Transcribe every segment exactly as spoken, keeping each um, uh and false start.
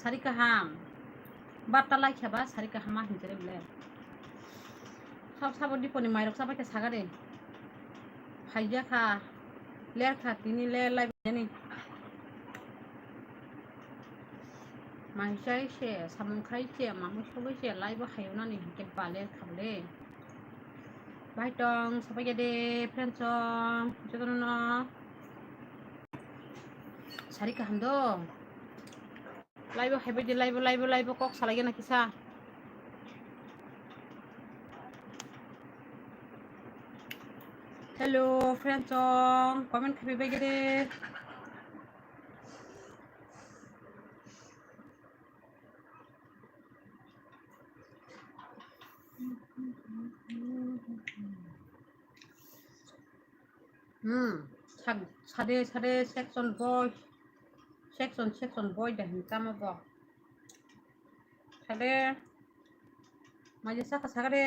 Sari kaham. Barta lai kha ba sari kaham ma hinjare bole. Sab sabo diponi mairok chabai khe saga de. Phaiya kha. Ler kha tini le lai bani. Mai chai se, samung khai se, mamung sogwi se, lai bo hayo nani hinkhe ba ler kha bole. Bai tong, sabai khe de, friend song, jotono no. Sari kaham do. Laibo haibai di, laibo, laibo, laibo, kok salai gana kisa. Hello, friend song, comment khabai bai gede. Hmm, sad-, sade, sade section boy, section, section boy dah hinkhe tamo bo. Sade, maja saka saka de.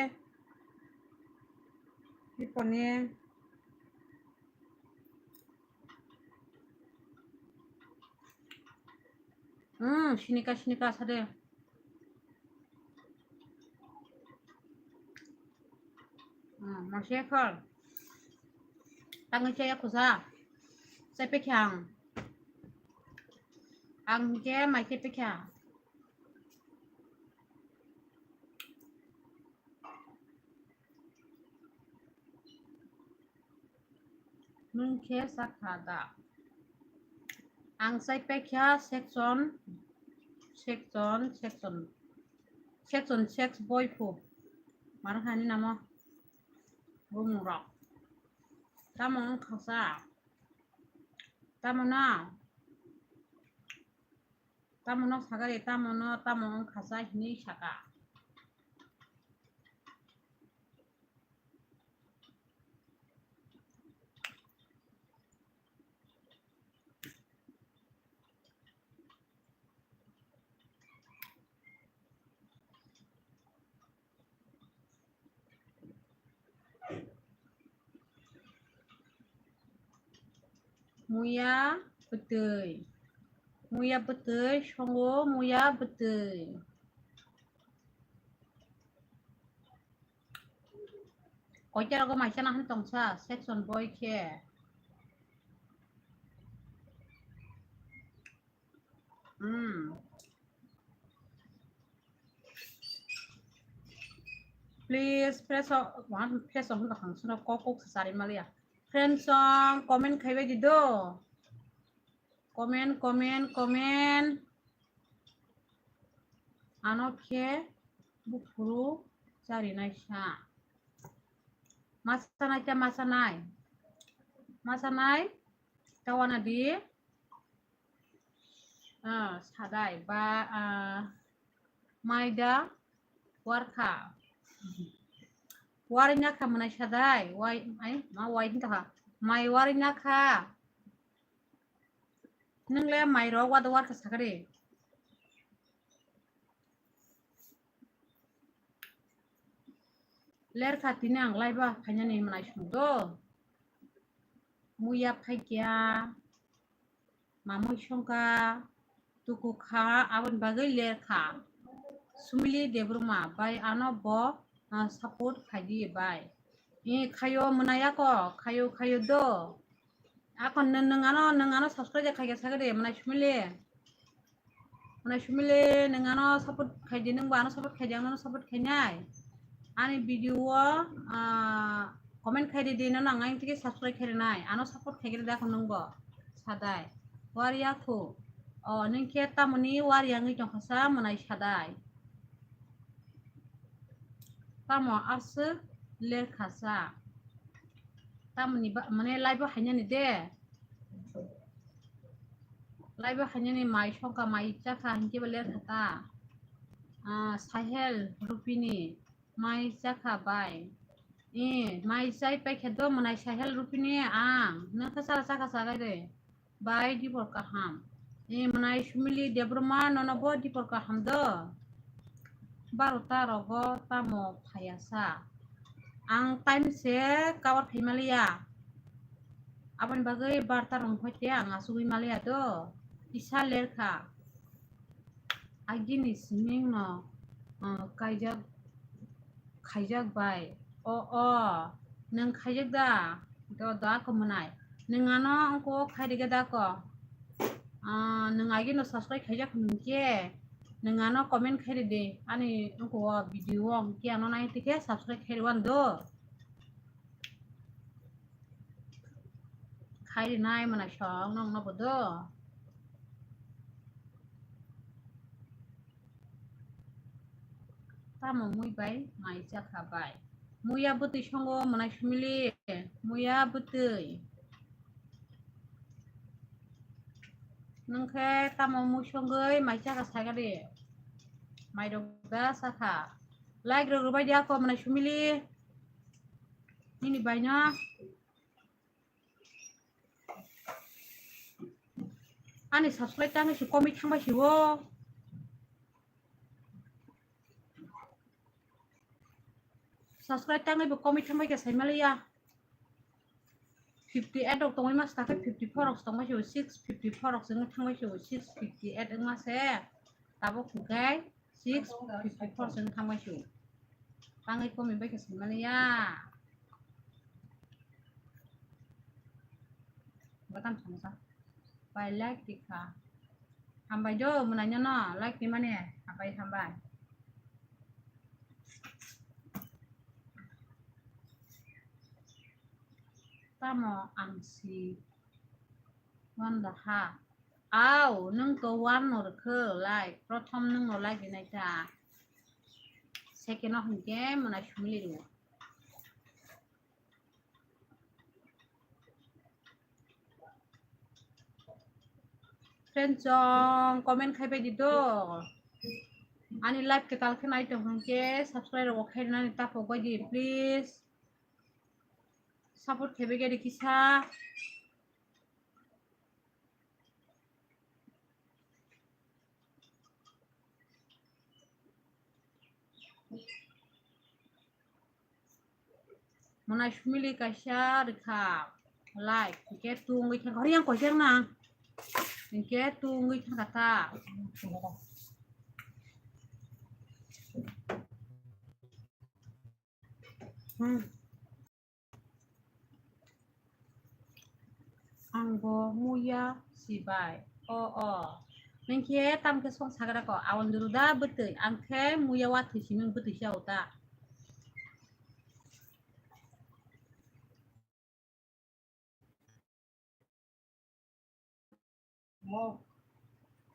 Ipone. Hmm, sinika, sinika sade. Hmm, masih ekor. Tangan saya kusa. Saya pekyang. Ang ke mai ke pekyang. Nwng khe sakha da? Ang chai paikha section, section, section, section six boy phu. Mar hani namo? Bumung rok. Tamo wng kha sa? Tamo na? Tamo no sakari, tamo no, tamo wng kha sa hinwi saka. Muya bwtwi. Muya bwtwi songo, muya bwtwi. Koita rogo maisa na han tongsa section boy khe. Hmm. Please, fresh o-, wan fresh o hwnba khangsano kok kok sa chari maliya. Friends song comment khaibai di do. Comment, comment, comment. Ano khe buphuru chari naisa. Masanai ta masanai. Masanai ta wana di. Ah, sadai ba, ah, maida warkha. Wari nakha mwnai sadai, wai, ai, ma wai hinta kha. Mai wari nakha. Nwngle mai rok wada warkha sakari. Lerkha tini ang laiba phainani mwnai songdo. Muya phaikya, mamui songkha, tuku kha, aboni bagwi lerkha. Sumili Debbarma bai ano bo, ah, support khaidi bai. I khayo mwnai ako, khayo, khayo do. Ako nw-, nwng ano, nwng ano subscribe khaikha sakari mwnai sumili. Mwnai sumili, nwng ano support khaidi, nwngbo ano support khaidi, ang nono support khainai. Ani video o, ah, comment khaidi di, nono ang ayang tigi subscribe khainai. Ano support khaigwlai da kho nwngbo. Sadai. Wariya khu. O, nwng khe tamoni wariya wngwi tongkha sa mwnai sadai. Tamo aswk lerkha sa. Tamoni ba, mane live o hainani de. Live o hainani mai songkha mai chakha hinkhe ba lerkha ta. Ah, Sahel Rupini mai chakha bai. Eh, mai chai paikha do mwnai Sahel Rupini ang. Nwng khe sara chakha chagai de. Bai dipor kaham. E mwnai Sumili Debbarma nono bo dipor kaham do. Barota rogo tamo phaya sa. Ang time se cover khai maliya. Aboni bagwi barta rong hoite ang asugwi maliya do. Isa lerkha. Agini siming no, ah, kaijak, khaijak bai. O, o, nwng khaijak da? Do, do, ako mwnai. Nwng ano wngko khairige da ko? Ah, nwng agino subscribe khaijak hwnkhe, nwng ano comment khairidi. Ani wngko o video o hwnkhe ano nai tikhe subscribe khairi wan do. Khairi nai mwnai song nong no bo do. Tamo mui bai mai chakha bai. Muya bwtwi songo mwnai sumili. Muya bwtwi. Nwng khe tamo mui songwi mai chakha saikha di. Mai rok da sakha. Like rok rwbai di ako mwnai sumili. Nini bai no. Ani subscribe tangwi se komwi thangbai se o. Subscribe tangwi bo komwi thangbai khe saimaliya. Fifty eight rok tongwi mas ta khe fifty four rok tongbai se o, six fifty four rok se wngwi thangbai se o, six fifty eight wngma se. Tabuk hwnkhe six fifty four se wngwi thangbai se o. Tangwi komwi bai khe saimaliya. Batam samsa. Bai like tikha. Hambai do, mwnai no, like ni mane, hambai, hambai. Tamo ang si wan da ha. Au, nwng to wan no rwkhe, like, prothom nwng no like rinai ta. Second o hwnkhe mwnai sumili rwo. Friend chong comment khai bai di do. Ani live kwtal khe nai tong hwnkhe subscribe rok khai nani ta pok bai di please. Support khai bai di kisa. Mwnai sumili kaisa rwkha like, hwnkhe tungwi thangkha, hori yang koijakna, hwnkhe tungwi thangkha ta. Hmm. Ang bo muya si bai. O, o. Nwng khe tam khe song sagra ko. Awan duru da bwtwi. Ang khe muya wathwi si nwng bwtwi si au ta.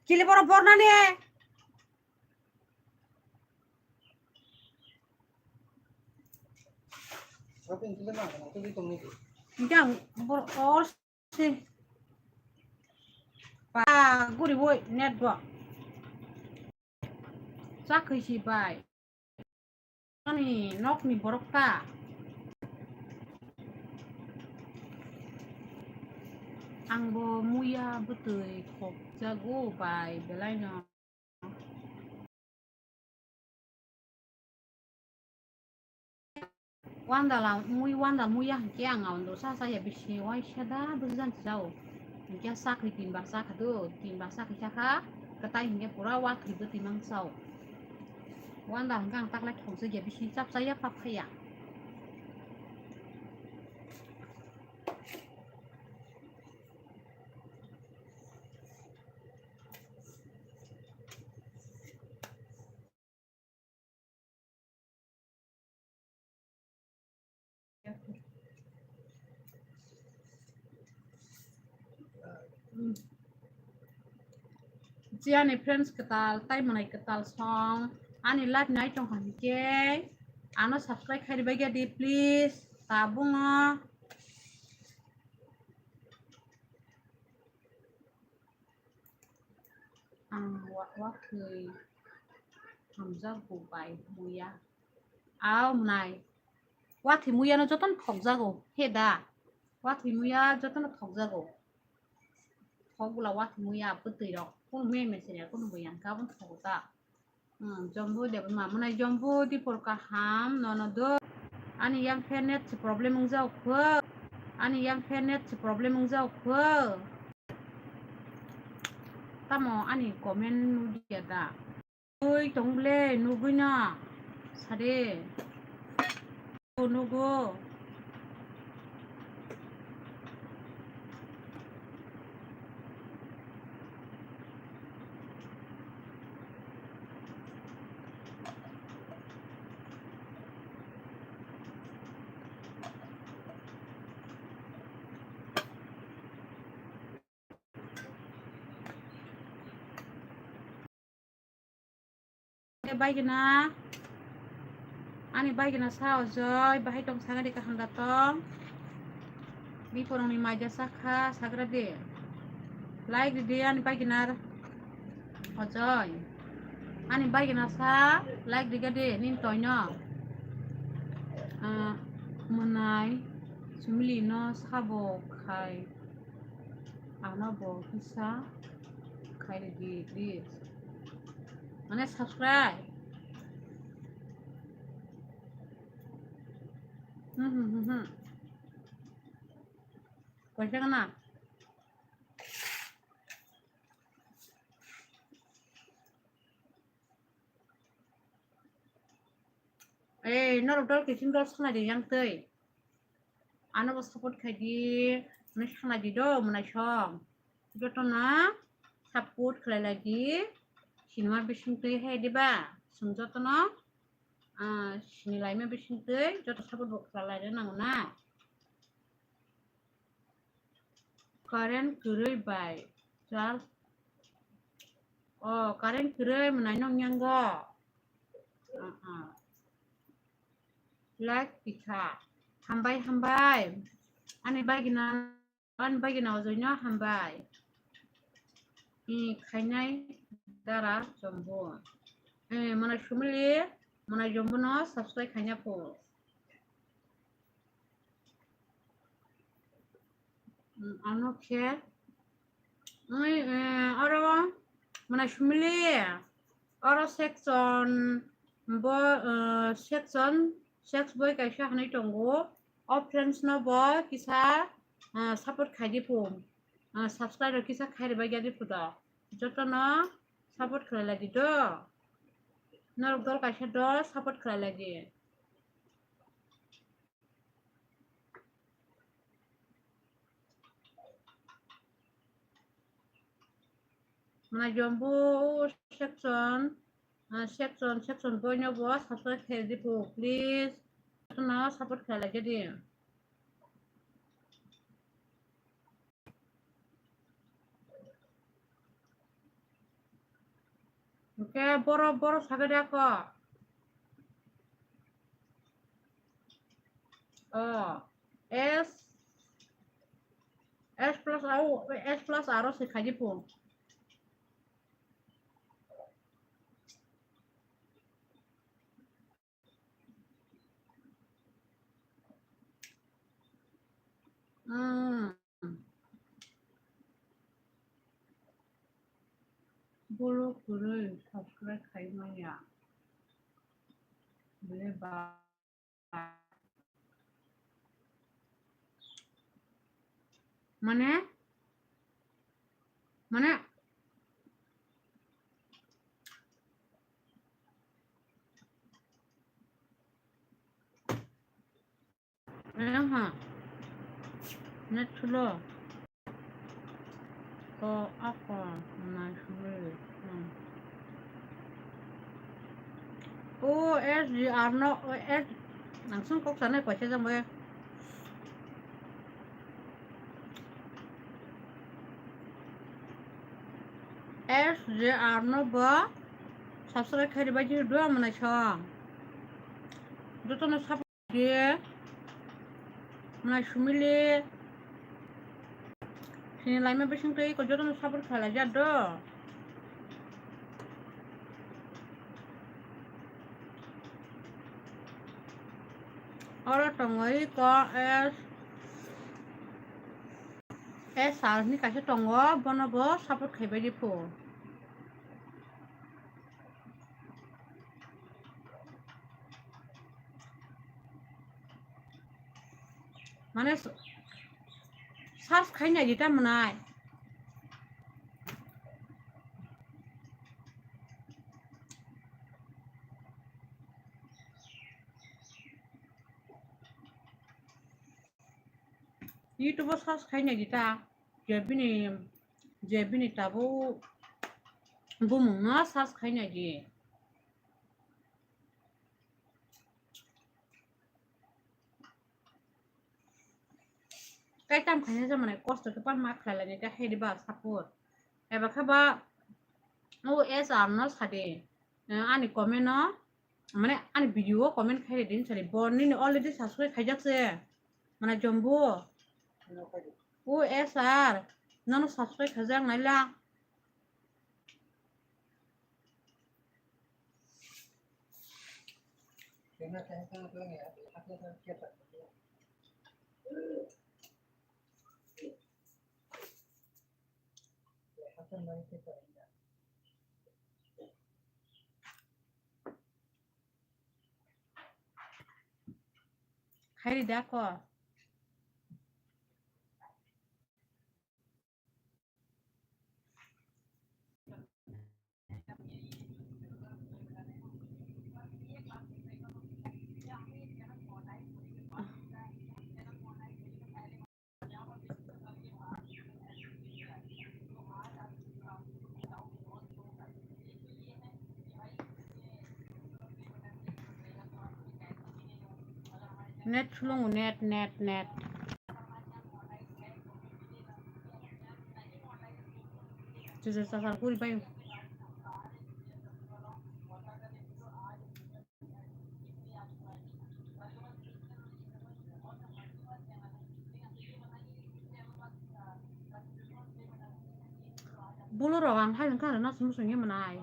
Kili borok bornani. Hingke ang borok or se. Ba guri boi network. Chakhui si bai. Ani nokni borok ta. Ang bo muya bwtwi khokjago bai belaino. Wandala mui wandal muya hwnkhe ang aundo sa sa ya bisi waisa da bwsajani sao. Hingke sakri tin ba sakha do, tin ba sakha saka, katai hingke pura wathwi bwtwi mang sao. Wanda hingke ang taklai thongsa ya bisi chapsa ya pap khaya. Chiani friends kwtal, tai mwnai kwtal song, ani live nai tong kha hwnkhe, ano subscribe khai ribai di, please, tabungo. Ang wa-, wathwi hamjakgo bai muya. Aw mwnai. Wathwi muyano jotono thokjago. He da. Wathwi muya jotono thokjago. Thok bwla wathwi muya bwtwi rok. Kunu meme sene kunu bo yang ka abono thogo ta. Hmm, Jombu Debbarma, mwnai Jombu Dipor kaham, nono do. Ani yang phe net se problem wngjak kho. Ani yang phe net se problem wngjak kho. Tamo ani comment nudia da? Ui, tong ble, nugui no. Sade. Nugo. Baigina, ani baigina sa ojoi, bahai tong saga di kaham da tong. Biporong ni maija sakha, sagra di. Like di di ani baigina ojoi. Ani baigina sa, like di ga di, nin toino. Ah, mwnai, sumili no sabo khai. Ano bo kisa khai di, please. Mane subscribe. Hmm, hmm, hmm, hmm. Kaisa kana? Eh, norok dol kiching dol sana di yang tei. Ano bo support khai di, mane sana di do, mwnai som. Jotono support khlai lai di. Sinima bising twi hai diba? Chwng jotono, ah, sini laima bising twi joto support bo khlai lai nango na. Current kwrwi bai charge. Oh, current kwrwi mwnai nong yango. Ah, ah. Like tikha. Hambai, hambai. Ani bagina Ani bagina ojoino hambai. I khainai dara jombo. Eh, mwnai sumili, mwnai jombo no subscribe khaina pho. Mm, ano khe. Oi, eh, oro mwnai sumili, oro section bo, eh, section, sex boi kaisa hwnwi tongo. O friends no bo kisa, ah, support khai di phu. Ah, subscribe rok kisa khai rwbai ya di phu do. Jotono support khlai lai di do. Norok dol kaisa dol support khlai lai di. Mwnai jombo section, ah, section, section boino bo subscribe khai di phu, please. Jotono support khlai lai di. Hwnkhe boro, boro sagade ako. Oh, S, S plus au, S plus aro se khaidi phu. Hmm. Bolo kwrwi subscribe khai manya. Bole ba. Mane? Mane? Aha. Net slow. Ko ako na suri. Hmm. O S G R no, o S, nang sung kok sanai paisa jang bai. S G R no bo subscribe khai bai di do mwnai song. Joto no sap Ye. Mwnai sumili. Sini laima bising twi ko jotono support khlai jak do. Oro tongwi ko S, S R ni kaisa tongo, bono bo support khaibai di phu. Mane search khaina di ta mwnai. YouTube o search khai nai di ta. Je bini, je bini tabuk bumung no search khai nai di. Kaitam khaina jemon kosto khe pan ma khlai laini ta hai di ba support. Eba khe ba o S R no sadi. Eh, ani comment no, mane ani video o comment khai di sadi. Bo nini already subscribe khaijak se. Mane jombo. O S R, nono subscribe khaijak naila. Khairi da ko. Net sulung, net, net, net. Chuchu sasar puri pai. Bulu rok ang hai wngkha rwna sumsung ye mwnai.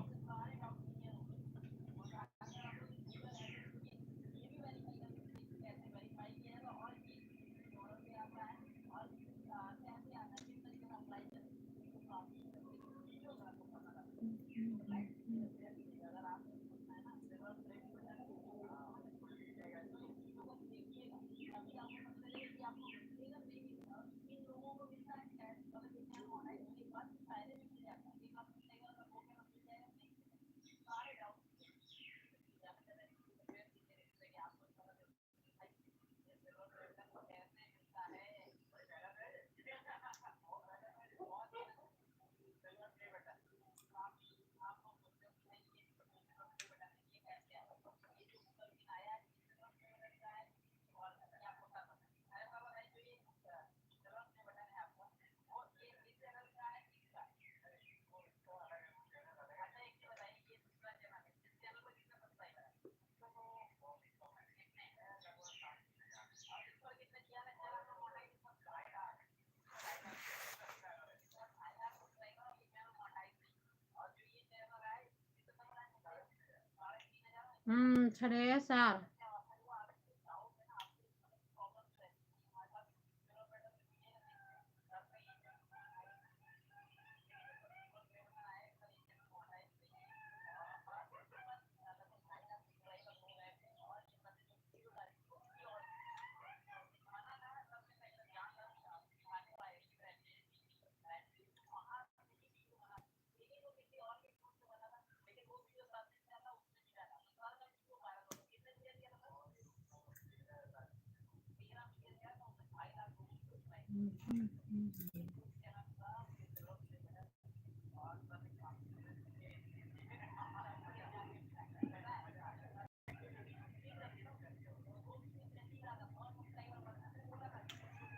Hmm, sare sir.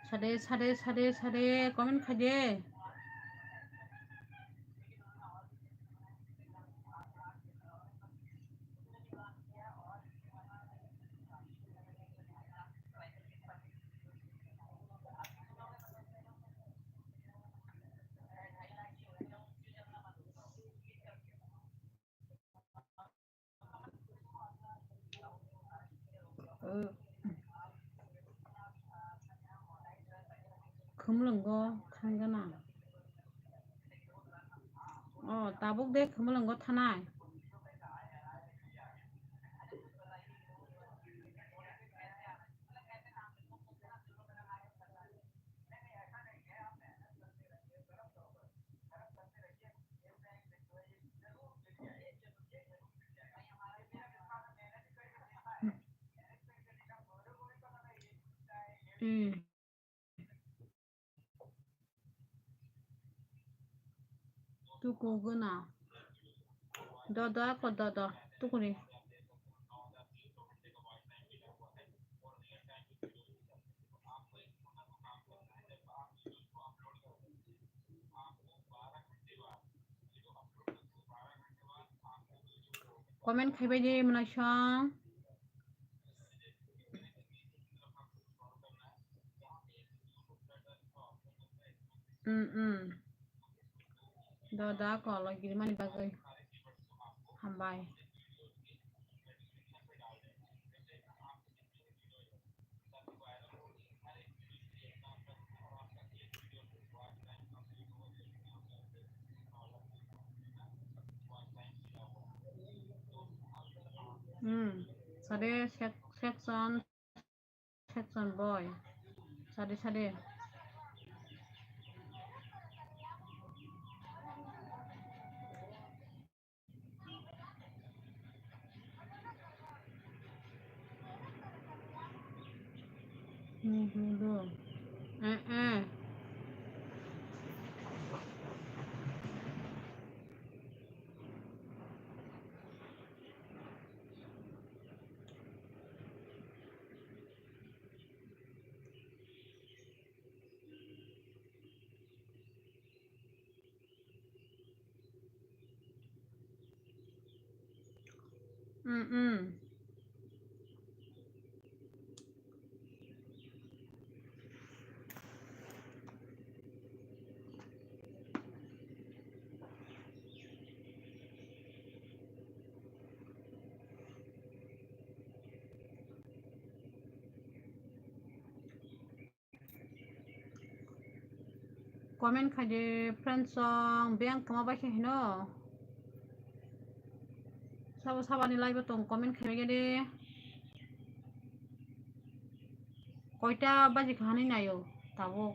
Sade, sade, sade, sade, comment khaide. Khumlwngo thangana. O, tabuk de khumlwngo thanai. Hmm. Tukuguna. Dodo ako dodo. Tukuni. Comment khaibai di mwnaisong. Mm, mm. Dodo ako logirimani bagwi hambai. Hmm, sade sek-, section, section boy. Sade, sade. Eh, eh. Mm, mm. Comment khaidi friends song beng kama bai khe hino. Sabo sabani live tong comment khaimai de. Koita baji khani nayo tabuk.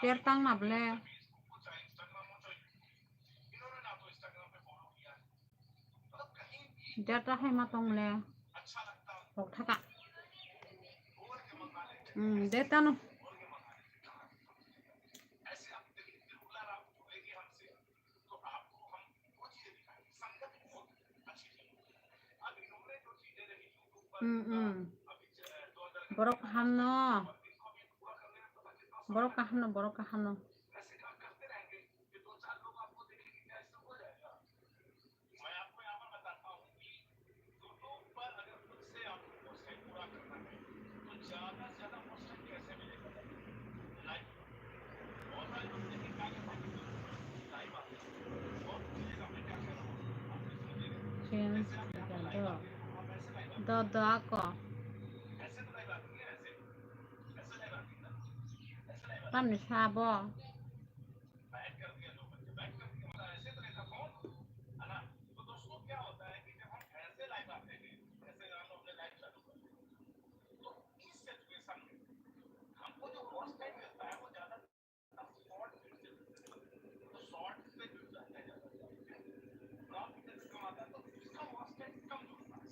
Ter tang na ble. Data hai ma tong le. Kok thaka. Hmm, data no. Hmm, hmm. Borok kaham no. Borok kaham no, borok kaham no. Change do. Do, do ako. Tamni sabo.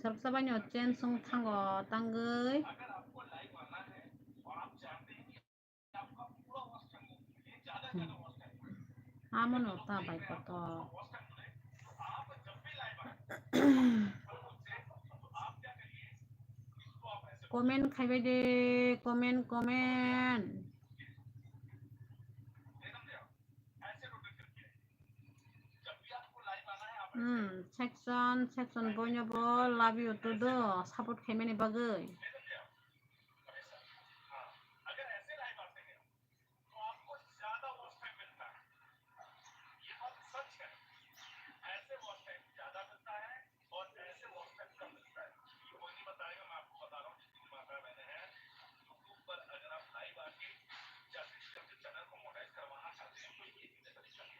Sarsa baino chen song thango tangwi. Amo no ta bai koto. Comment khaibai de, comment, comment. Hmm, section, section boino bo love you to do, support khaimani bagwi.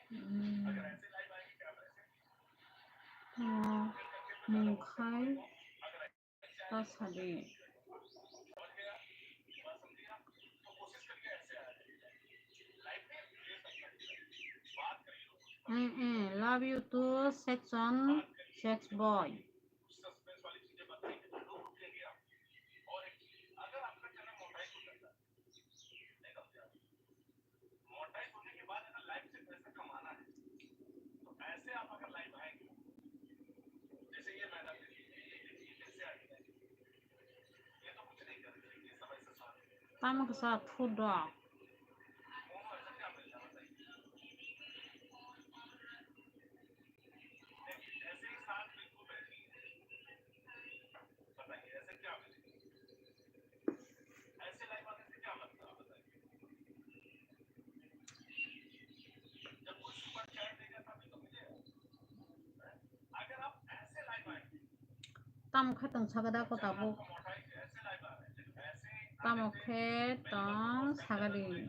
Hmm. Mungkhai ta sadi. Mm, mm. Love you too, section, sex boy. Tamo kisa food dog. Tamo khe tong sakha da ko tabuk. Tamo khe tong sakha di.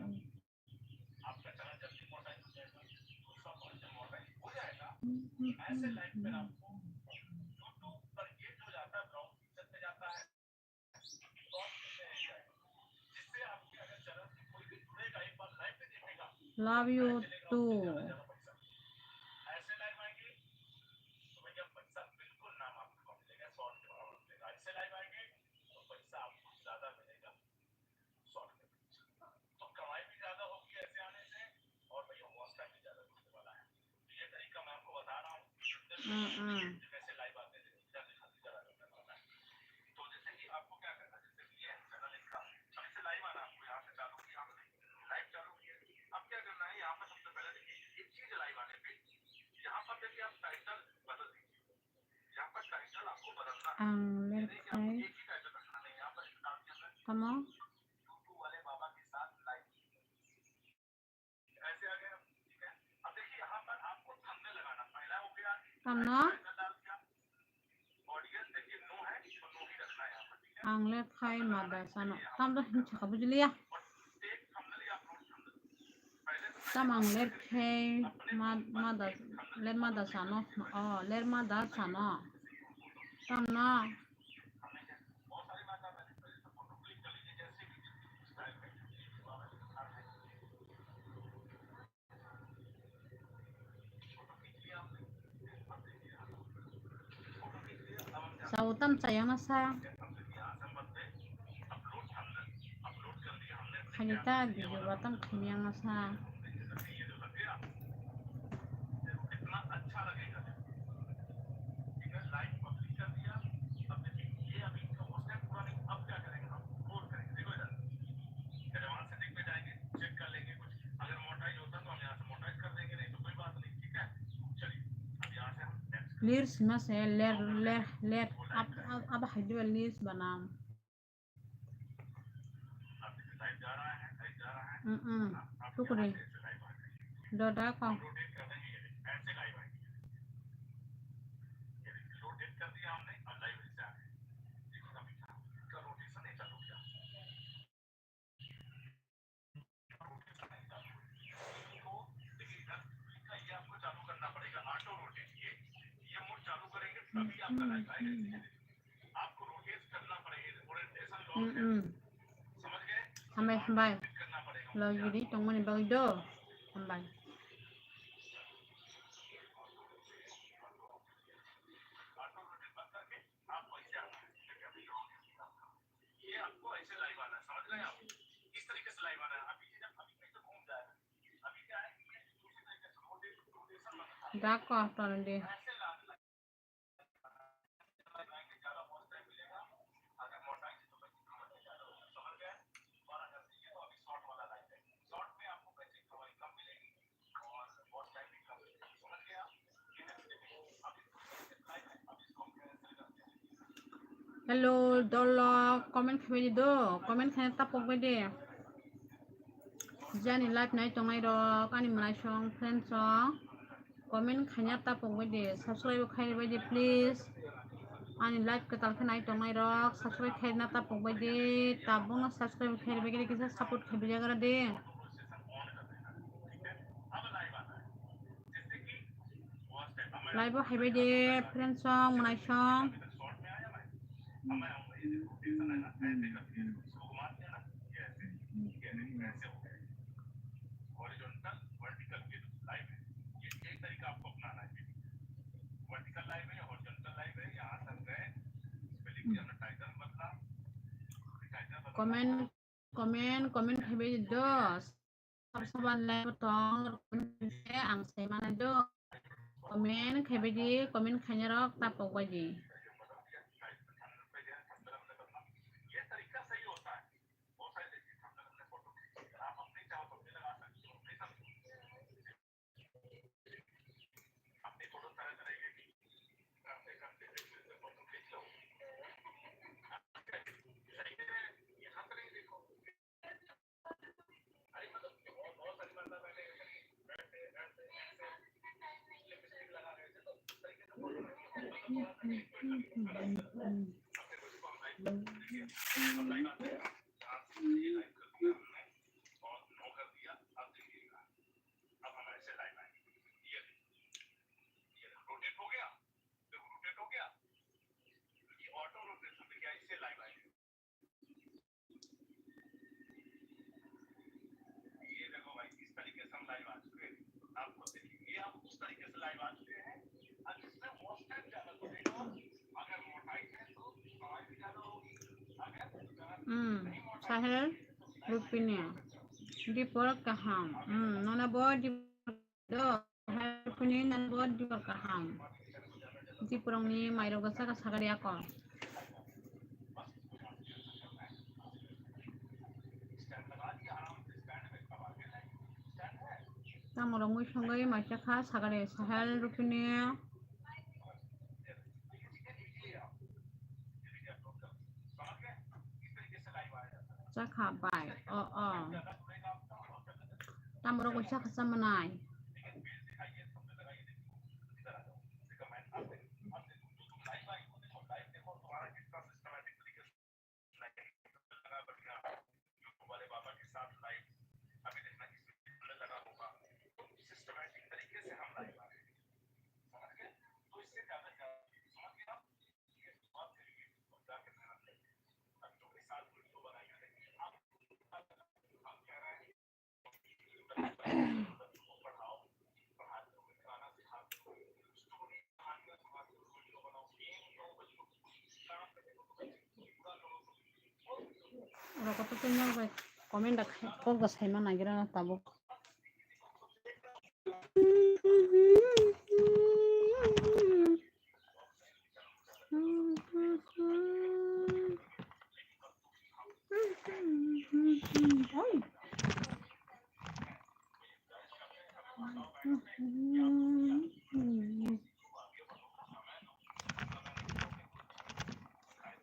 Love you too. Mm, mm. Ang lerkhai tamo. Tamno? Ang le khai mada sano. Tamno hinsa ka bujiliya. Tam ang le khai ma-, mada, le mada sano. Oh, le mada sano. Tamno? Sao tam chayang na sa. Khaini ta video ba tam khaini yang na sa. Reels ma se ler, ler, ler. Ab, ab, ab hai diba reels banam. Mm, mm. Tukuri. Doda ko. Mm, mm. Hambai, hambai. Love you di tongmani bagwi do. Hambai. Dako toledi. Hello, dolo, comment khabai di do, comment khaina tapok bai di. Jani live nai tongnai rok, ani mwnai song, friend song, comment khaina tapok bai di, subscribe khai bai di, please. Ani live kwtal khe nai tongnai rok, subscribe khaina tapok bai di, tabuk no subscribe khai bai di, kisa support khai bai jagra di. Live o haibai de, friends song, mwnai song. Comment, comment, comment haibai de. Sab saban live o tong, comment khainai ang sai manai do. Comment khaibai di, comment khainai rok ta pok bai di. Hmm, Sahel Rupini Dipor kaham. Hmm, nono bo Dipor do, Sahel Rupini nono bo Dipor kaham. Diporongni mairok bwsaka sagari ako. Tamo rok mui songwi maisa kha sagari Sahel Rupini. Chakha bai. O, o. Tamo rok bai chakha chamanai. Oro koto twi nok bai comment da khai, kok da saima nagira na tabuk.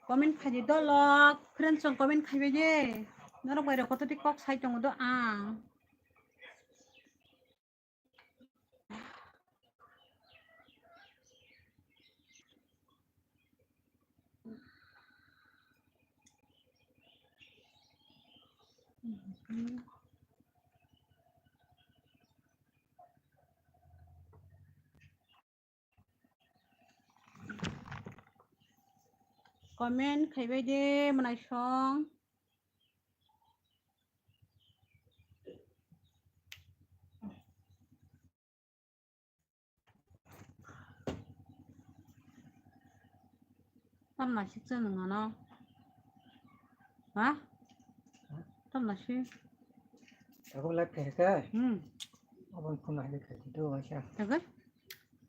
Comment khai di dolok, friends rok comment khai bai de. Norok bai rok koto twi kok sai tongo do ang. Comment khaibai de mwnaisong. Tamna siksa nung ano? Ha? Tamna si? Aku live khe khe. Hmm. Abang phone hai khe do waisa. Khe?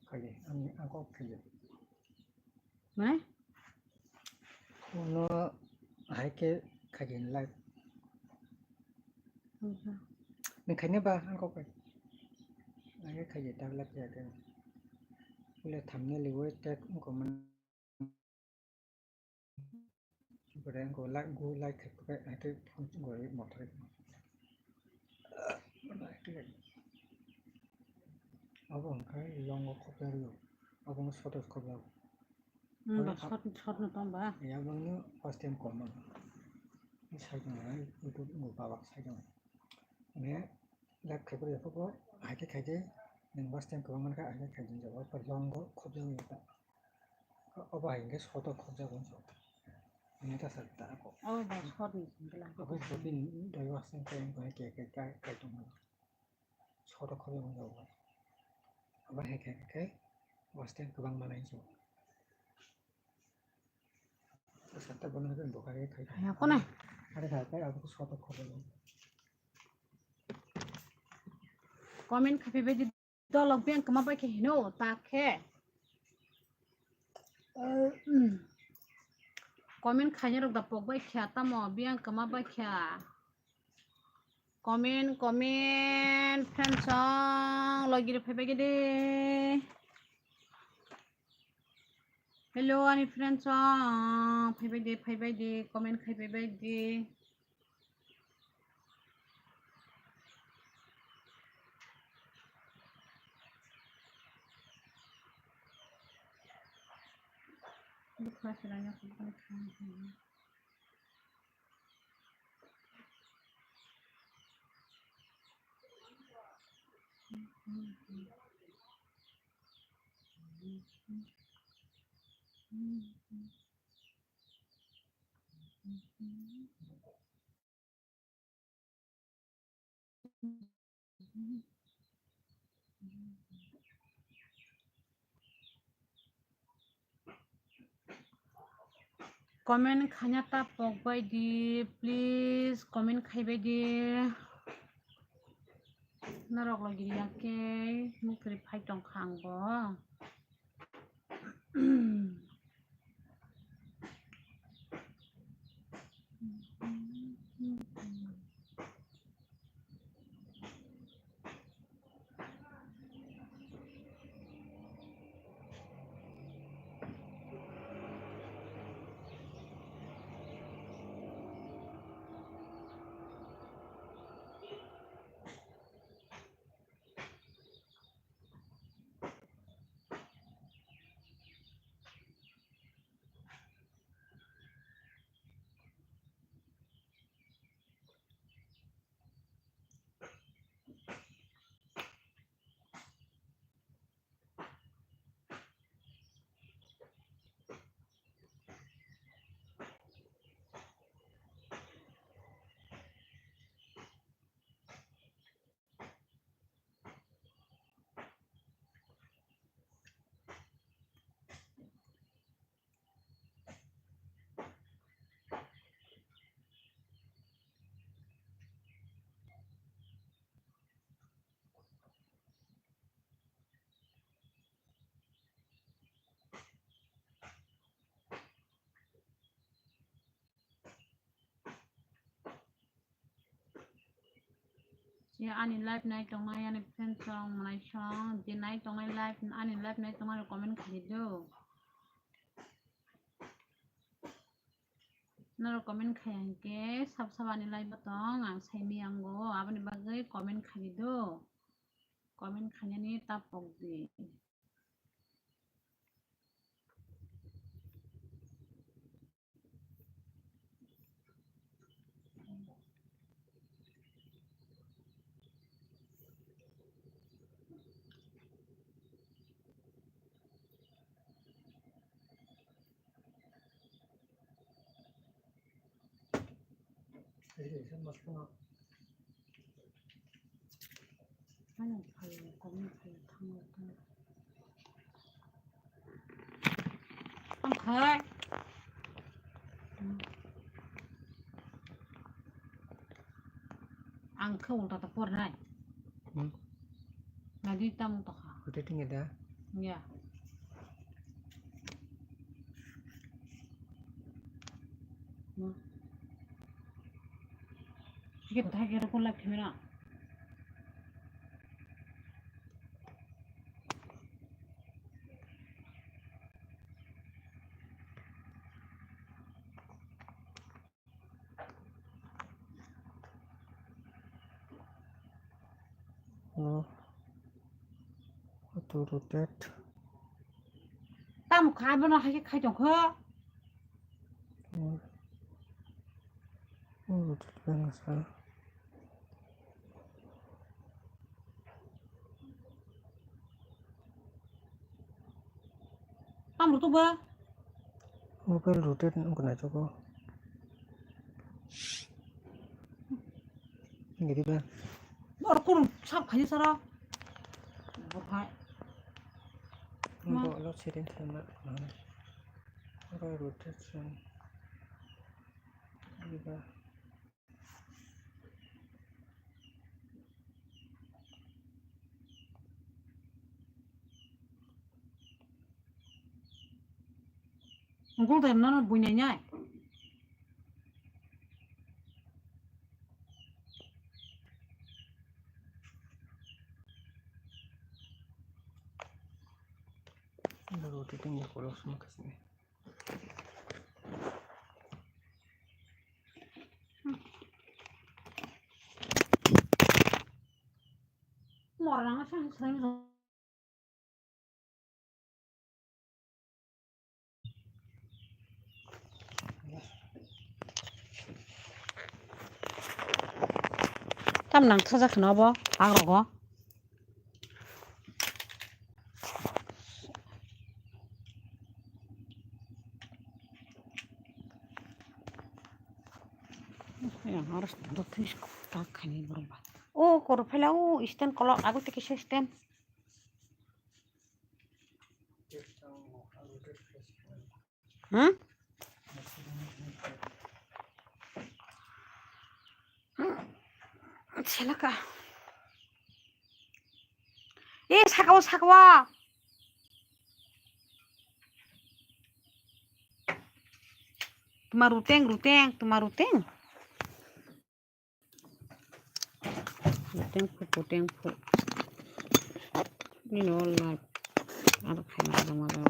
Khe ani aku khe. Mane? Uno hai khe khagen live. Ni khaine ba ang kok kai. Hai khaye ta live ya khe. Ule thumbnail wo tag ko man. Bore ko live go live khe ko kai hai khe phone go mothai. Abo hwnkhai longo khopya rw, abo wngkha sotos khopya. Hmm, abo ba sot, sot no tong ba? Ya, aboni first time kom mano. Sai tong nai, YouTube ni babak sai tong nai. Ne, live khai bwrwi khe bo, hai khe khai khe, Watch time kwbang mankha, ang khe khaijak, o long o khobjagwi ta. Obo hai hwnkhe short o khobjago. Ini ta sar ta ako. Oh, ba short ni singla. Ako short ni doi watch time kai kai kai kai kai tong. Short o khobjago. Abo hai khe khe watch time kwbang manai so. Sar ta bono khe bo kai kai. Ya, kone? Are khai kai abo short o khobjago. Comment khapi bai di. Dolok biyang kwma bai khe hino ta khe. Comment khainai rok da pok bai kha tamo biyang kwma bai kha. Comment, comment, friend song, logi rok phai bai di. Hello, ani friend song, phai bai di, phai bai di, comment khai bai bai di. Comment khaina ta pok bai di, please comment khai bai di. Norok logi ya khe mukri phai tong kha ang bo. Je ani live nai tongnai ani friend song, manai song, je nai tongnai live, ani live nai tongnai rok comment khai di do. Norok comment khai hwnkhe sab sab ani live o tong, ang sai miyango, aboni bagwi comment khai di do. Comment khainani ta pok di. Ang khai. Ang khe ulta ta pornai. Hmm. Nadi tamo tokha. Kute tingge da? Ya. Hmm. Ticket thai kero kolak khemera. No. Auto rotate. Tamo khai bono hai khai tong kho. No. Auto rotate bang sa. Tamo to ba? Mobile rotate wngkha naithogo. Gidi ba? Nor kurung sap khaini sara. Bo hai. Bo lo setting khaima. Mobile rotation. Gidi ba? Gulder nono buinai nai. Rotating the colors makasne. Morang sang sang. Tam nang thajak khna obo, agrogo. Yang harus tak khaini borok ba. Oh, koro phaila, oh, stand kolok, ago tiki se stand. Hmm? Selaka. Eh, sakawa, sakawa. Tuma ruteng, ruteng, tuma ruteng. Puteng phu, puteng phu. Ini no la. Ada khaina ada mada.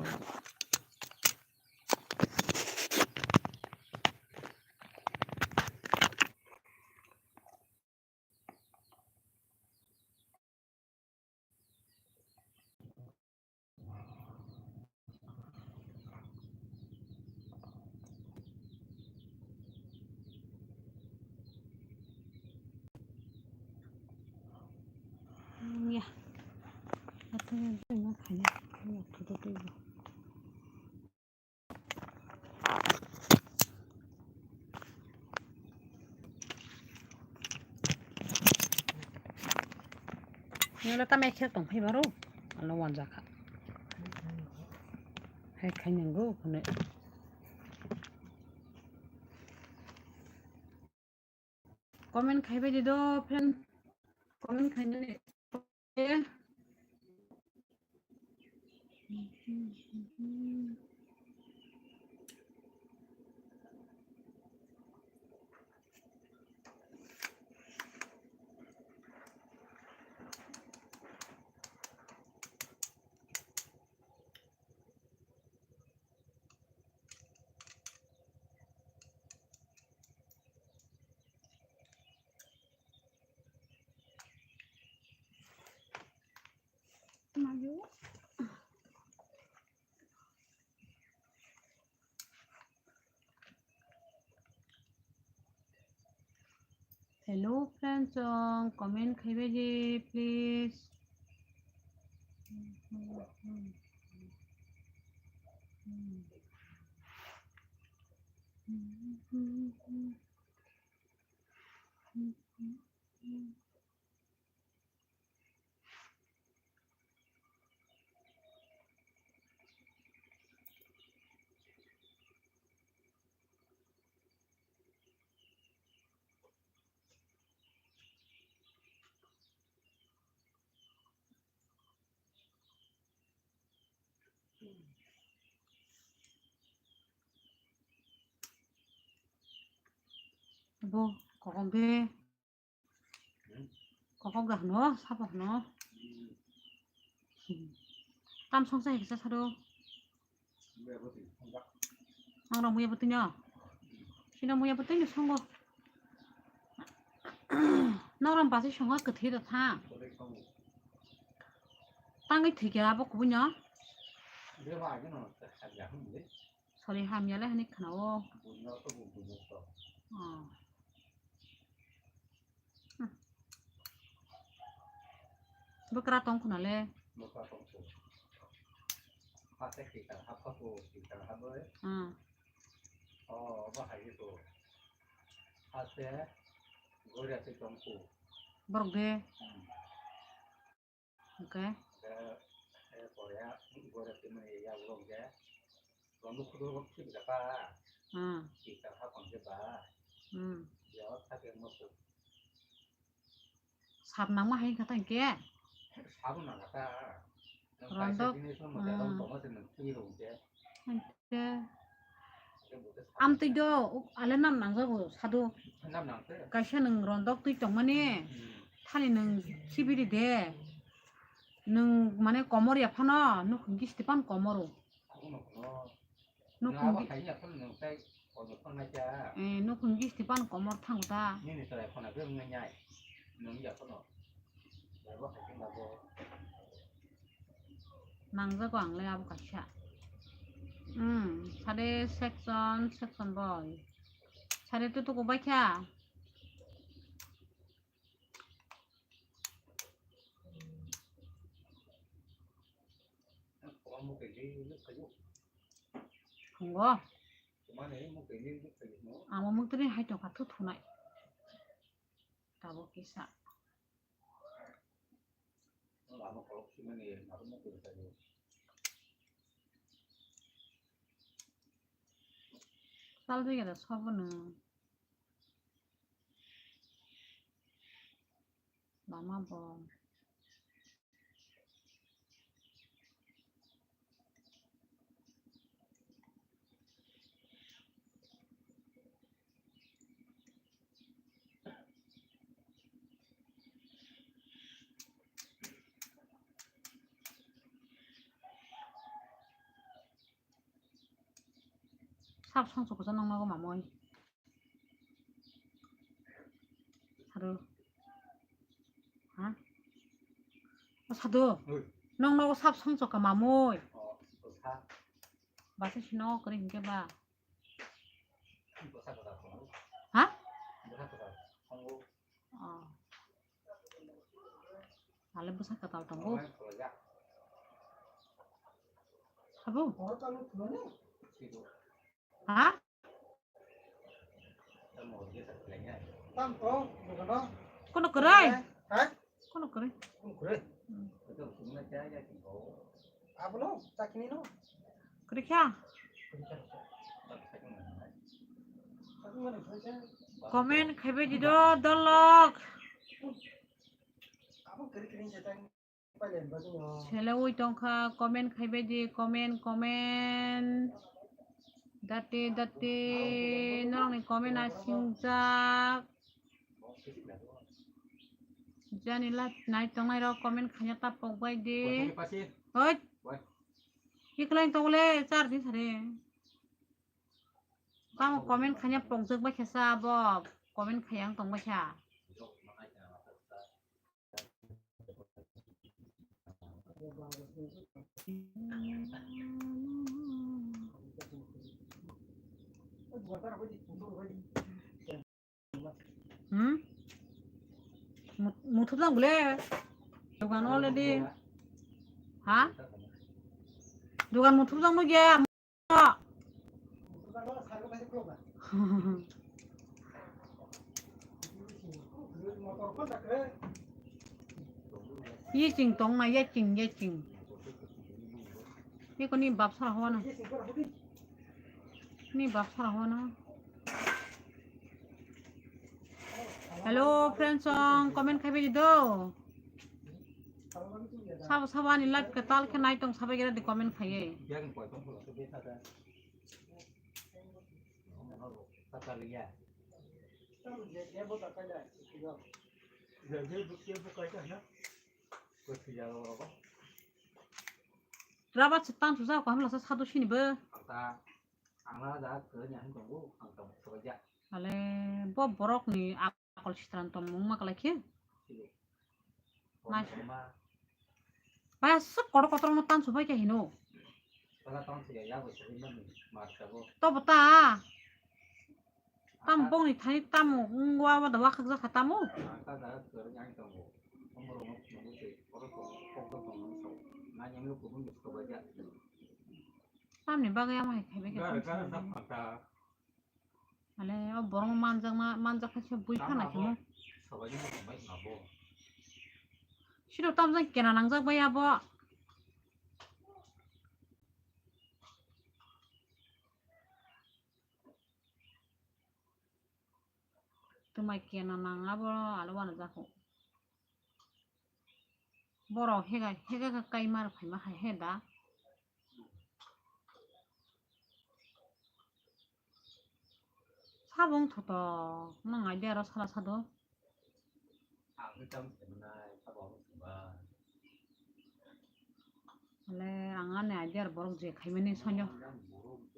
Ya. Atu yang tu nak hanya. Ya, tu tu tu. Nila ta mai khel tong phai baro. Alo wan jakha. Hai khai nang go khone. Comment khai bai di do, friend. Comment khai nani. Hello friends, chwng comment khaibai di please. Bo kokok de. Kokok da hwno, sabo hwno. Tam songsa hai kisa sado. Nang rong muya bwtwi no. Sino muya bwtwi no songo. Nang rong basi songo kwthwi da tha. Tangwi thwikhe abo kubui no. Sorry, hamya le hani khna o. Oh. Hmm. Bwkra tong khna le. Hake tikar hapha ko, tikar haboi. Hmm. O, obo hai ko. Hake goria se tongko. Borok de. Hmm. Oke. Ke, eh, korea, goria se mani ya borok de. Rondo kudur kok sip jaka. Hmm. Tikar hapang se ba. Hmm. Ya, hake mo ko. Sab nangma hai kha tang ke? Sabo nang kha ta. Rondok, hmm. Hingke amtwi do, ale nam nangjago sado. Nam nang khe. Kaisa nwng rondok twi tongmani, hmm, thani nwng sibiri de. Nwng mane komor ya phano, nukhung gisti pan komoro. Abono kono. Nukhung. Nwng abo gi- hai ya phano nwng tai kono phano nai kha. Eh, nukhung gisti pan komor thango ta. Nini chwrai phano be wngnai nai. Nwng ya phano. Abo hai khe abo. Nangjago ang le abo kaisa. Hmm, sade section, section boy. Sade tutuko bai kha. Thungo. Amo muktri hai tongkha thu thunai. Tabuk kisa. Tal thai khe da sobo no. Lama bo. Sab songchok kwchang noknogo mamoi. Sadu. Ha? O sadu. Oi. Noknogo sab songchok ka mamoi. O, o sa. Basa sino kwrwi hinkhe ba. Bwsa kwtal tongo. Ha? Bwsa kwtal tongo. Oh. Ale bwsa kwtal tongo. Sabo? Ha? Kono kwrwi? Kono kwrwi? Hmm. Kwrwi kha? Comment khaibai di do, dolok. Sele ui tongkha, comment khaibai di, comment, comment. Dati, dati, norokni comment a singjak. Jani la nai tongnai rok comment khaina ta pokbai di. Hoi. Hiklai tongole char di sare. Tamo comment khaina pokjak bai khe sa bo. Comment khayang tongbai kha. Hmm? Mu-, muthub jang bole. Dugan already. Ha? Dugan muthub jang no gya. Yeching tong na, yeching, yeching. Iko ni bap sara ho na. Ni bap sara ho na. Hello, friends, song comment khai bidi do. Sabo sabo ani live ke tal ke nai tong sabai gera di comment khai. Rabat setang susa ko hamla sa sadu sini be. Ale bo borok ni akol sitran tongmung ma kalai khe. Nai. Ba sok kotor kotor no tan subai khe hino. To bata. Tam bongni thani tamo wngwa wada wakhakjak kha tamo. Tamni bagwi amo hai khaibai khe Gari, tamsa gari, nai. Sak phangta. Ale o borok manjakma, manjak khe se bui Tamo khana abo khemo. Sabai ni motong bai khna bo. Sino tamjak kena nangjak bai abo. Twmai kena nang abo alo uanajak o. Borok hega, hega khe kaima rok phaima hai he da. Sabo wngthotok, nwng idea rw sala sado. Ang khe tamo saimanai, sabo ang saiba. Ale ang ani idea rw borok je khaimani soino. Yang borok no.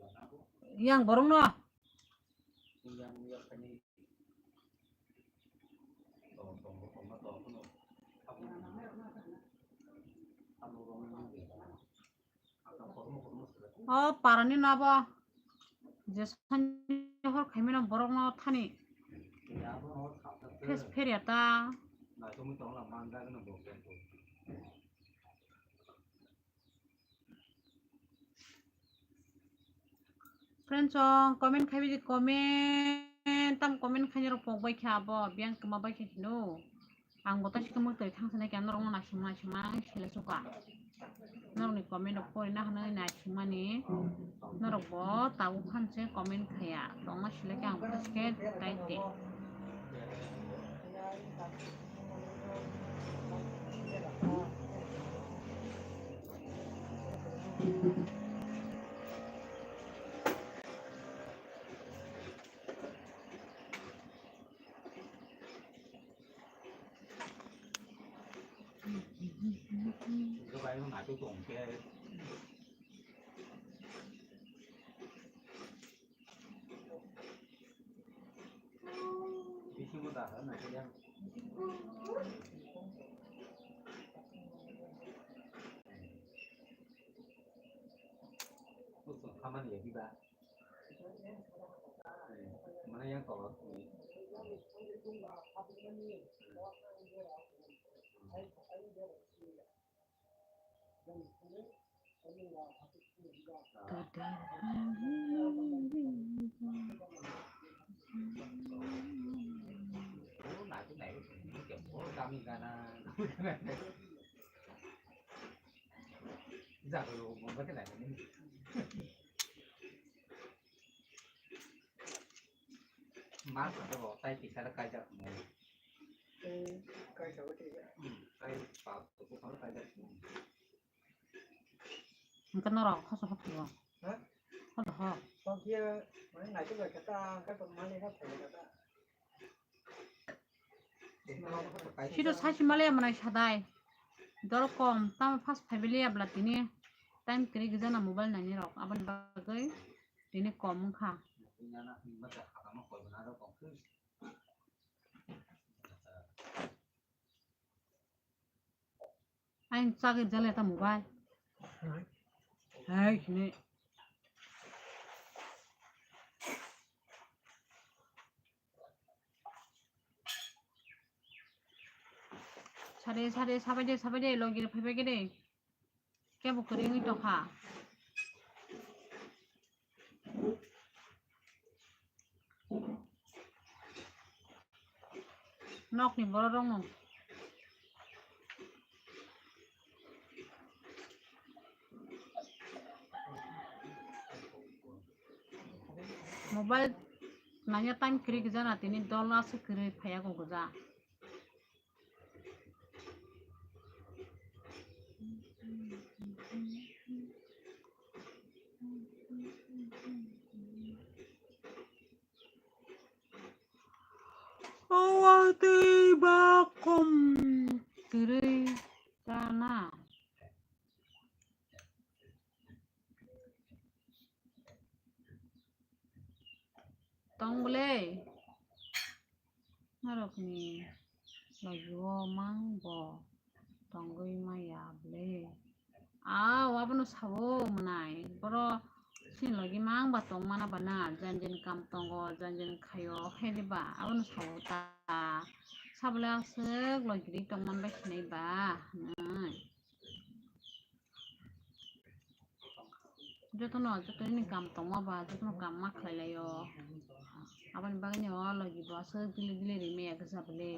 Yang borok no. Yang, yang khaini. O parani no abo je sani hor khaimano borok no thani. Face pheria ta. Friends, song comment khai bidi comment, tam comment khai rok pok bai kha abo, biyang kama bai kha hino. Ang bo tashi kama twi thang sanai kya norok no naising naising ma sila suka. Norok ni comment rok pori na hwnwi naising mani. Norok bo tabuk phan se comment khaya. Tongma sila khe ang bo tashi khe tai te. Mana yang tolot. Mas ada bo tai pisa ada kaijak mo. Hmm, kaijak bo tiga. Hmm, kai pa tu ko kaijak mo. Engke norok khoso hok tuo. Ha? Khodo hok. Hok ya, mana nai tu bai kata, kai pun mali hok kai kata. Siro sachi mali mana sadai. Dol kom, tamo fast family abla tini. Time kiri gizana mobile nani rok, abon bagoi tini kom kha. Aing chagwi jale ta mobile. Hai, hai, sini. Sade, sade, sabaide, sabaide, logire phaibaigede. Kebo kwrwi wngwi tongkha. Nokni borok rokno. Mobile nanya time kwrwi gija na tini dol aswk kwrwi phaiya go gija. Watwi ba kom kwrwi ta na. Tong bwle. Norokni logio mang bo tongwi maya bwle. Aw, abono sao mwnai. Boro chini logi mang ba tong mana ba na. Jan jan kam tongo, jan jan khaio, khaidi ba. Abono sao ta. Sabole aswk logi ri tong man bai sinai ba. Hwnwi. Jotono, joto ni kam tongma ba, jotono kam ma khlai lai o. Aboni bagwi ni o logi bo aswk dili dili rimaya kisa bwle.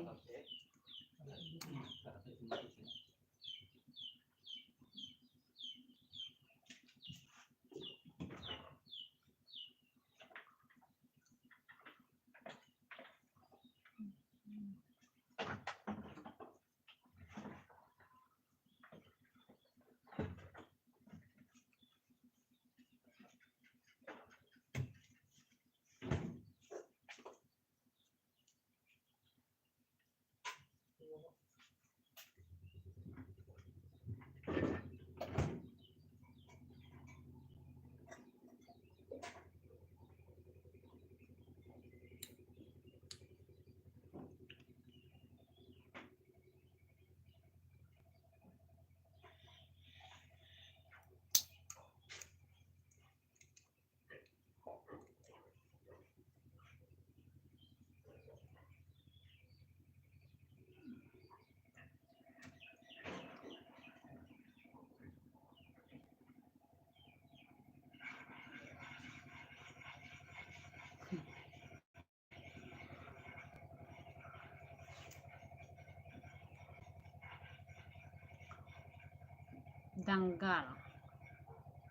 Dangal.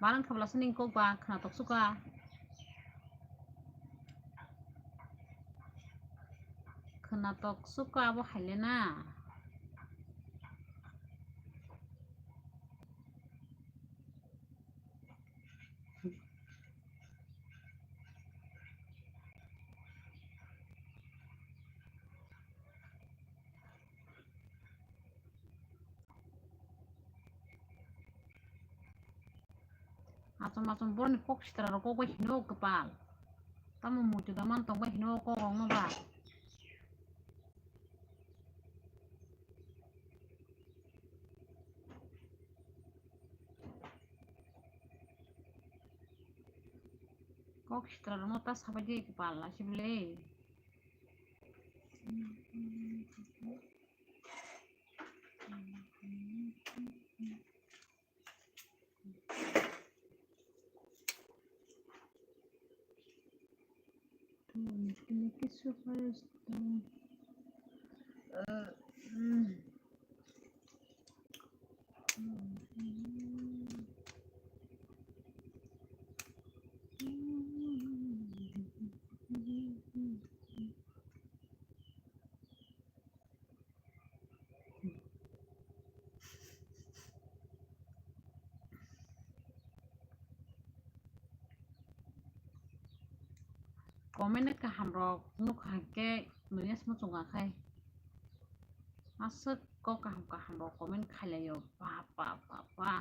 Barang khabla sining kok ba khwnatok suka. Khwnatok suka abo haile na. Achom achom boroni kok sitra rok kok bai hino kwpal. Tamo muitu da man tong bai hino kok rok no ba. Kok sitra rok no ta sabai di kwpal asibole. Comment kaham rok nukha hwnkhe manya se muchunga khai. Aswk kok kaham kaham rok comment khailai o. Ba, ba, ba, ba.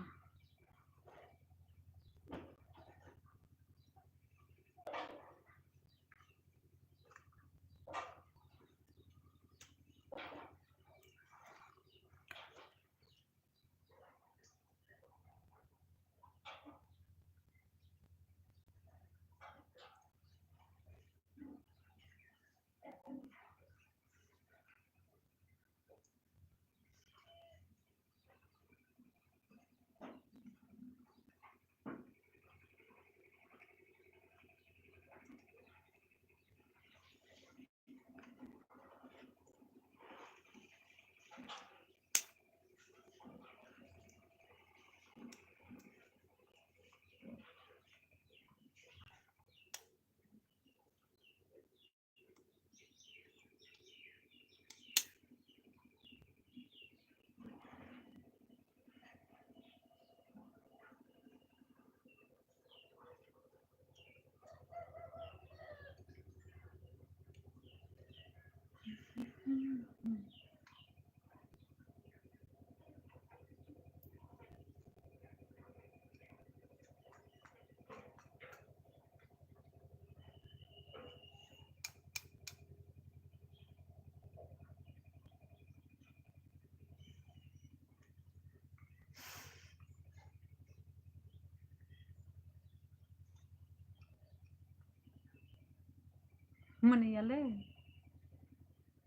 Mani yale.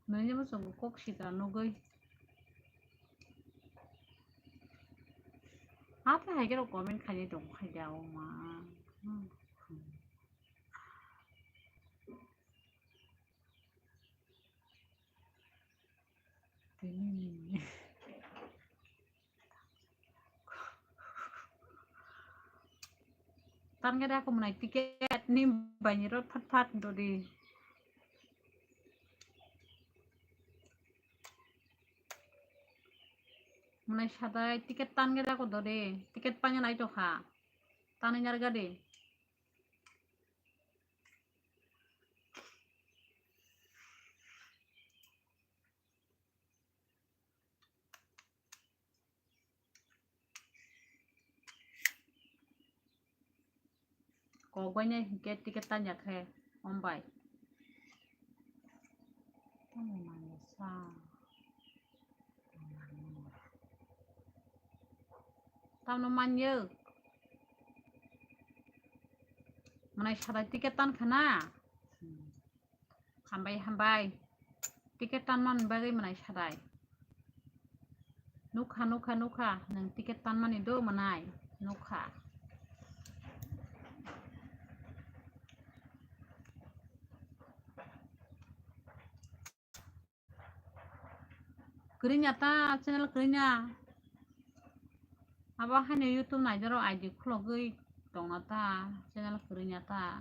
Nini muchungo kok sitra nugwi. Hata hai khe rok comment khainai tong khai da o ma. Tini ni. Tan khe da ko mwnai ticket ni bai ni rot phat phat dodi. Mwnai sadai ticket tan khe da ko dodi. Ticket paina nai to kha. Tanwi narga de. Kok bainai hinkhe ticket tanya khe, om bai. Tamo manya sa. Tamno manyo. Mwnai sadai ticket tan khana. Hambai, hambai. Ticket tanmani bagwi mwnai sadai. Nukha, nukha, nukha. Nwng ticket tanmani do mwnai. Nukha. Kwrwngya ta, channel kwrwngya. Abo haino YouTube naijaro I D khulogwi tongna ta, channel kwrwngya ta.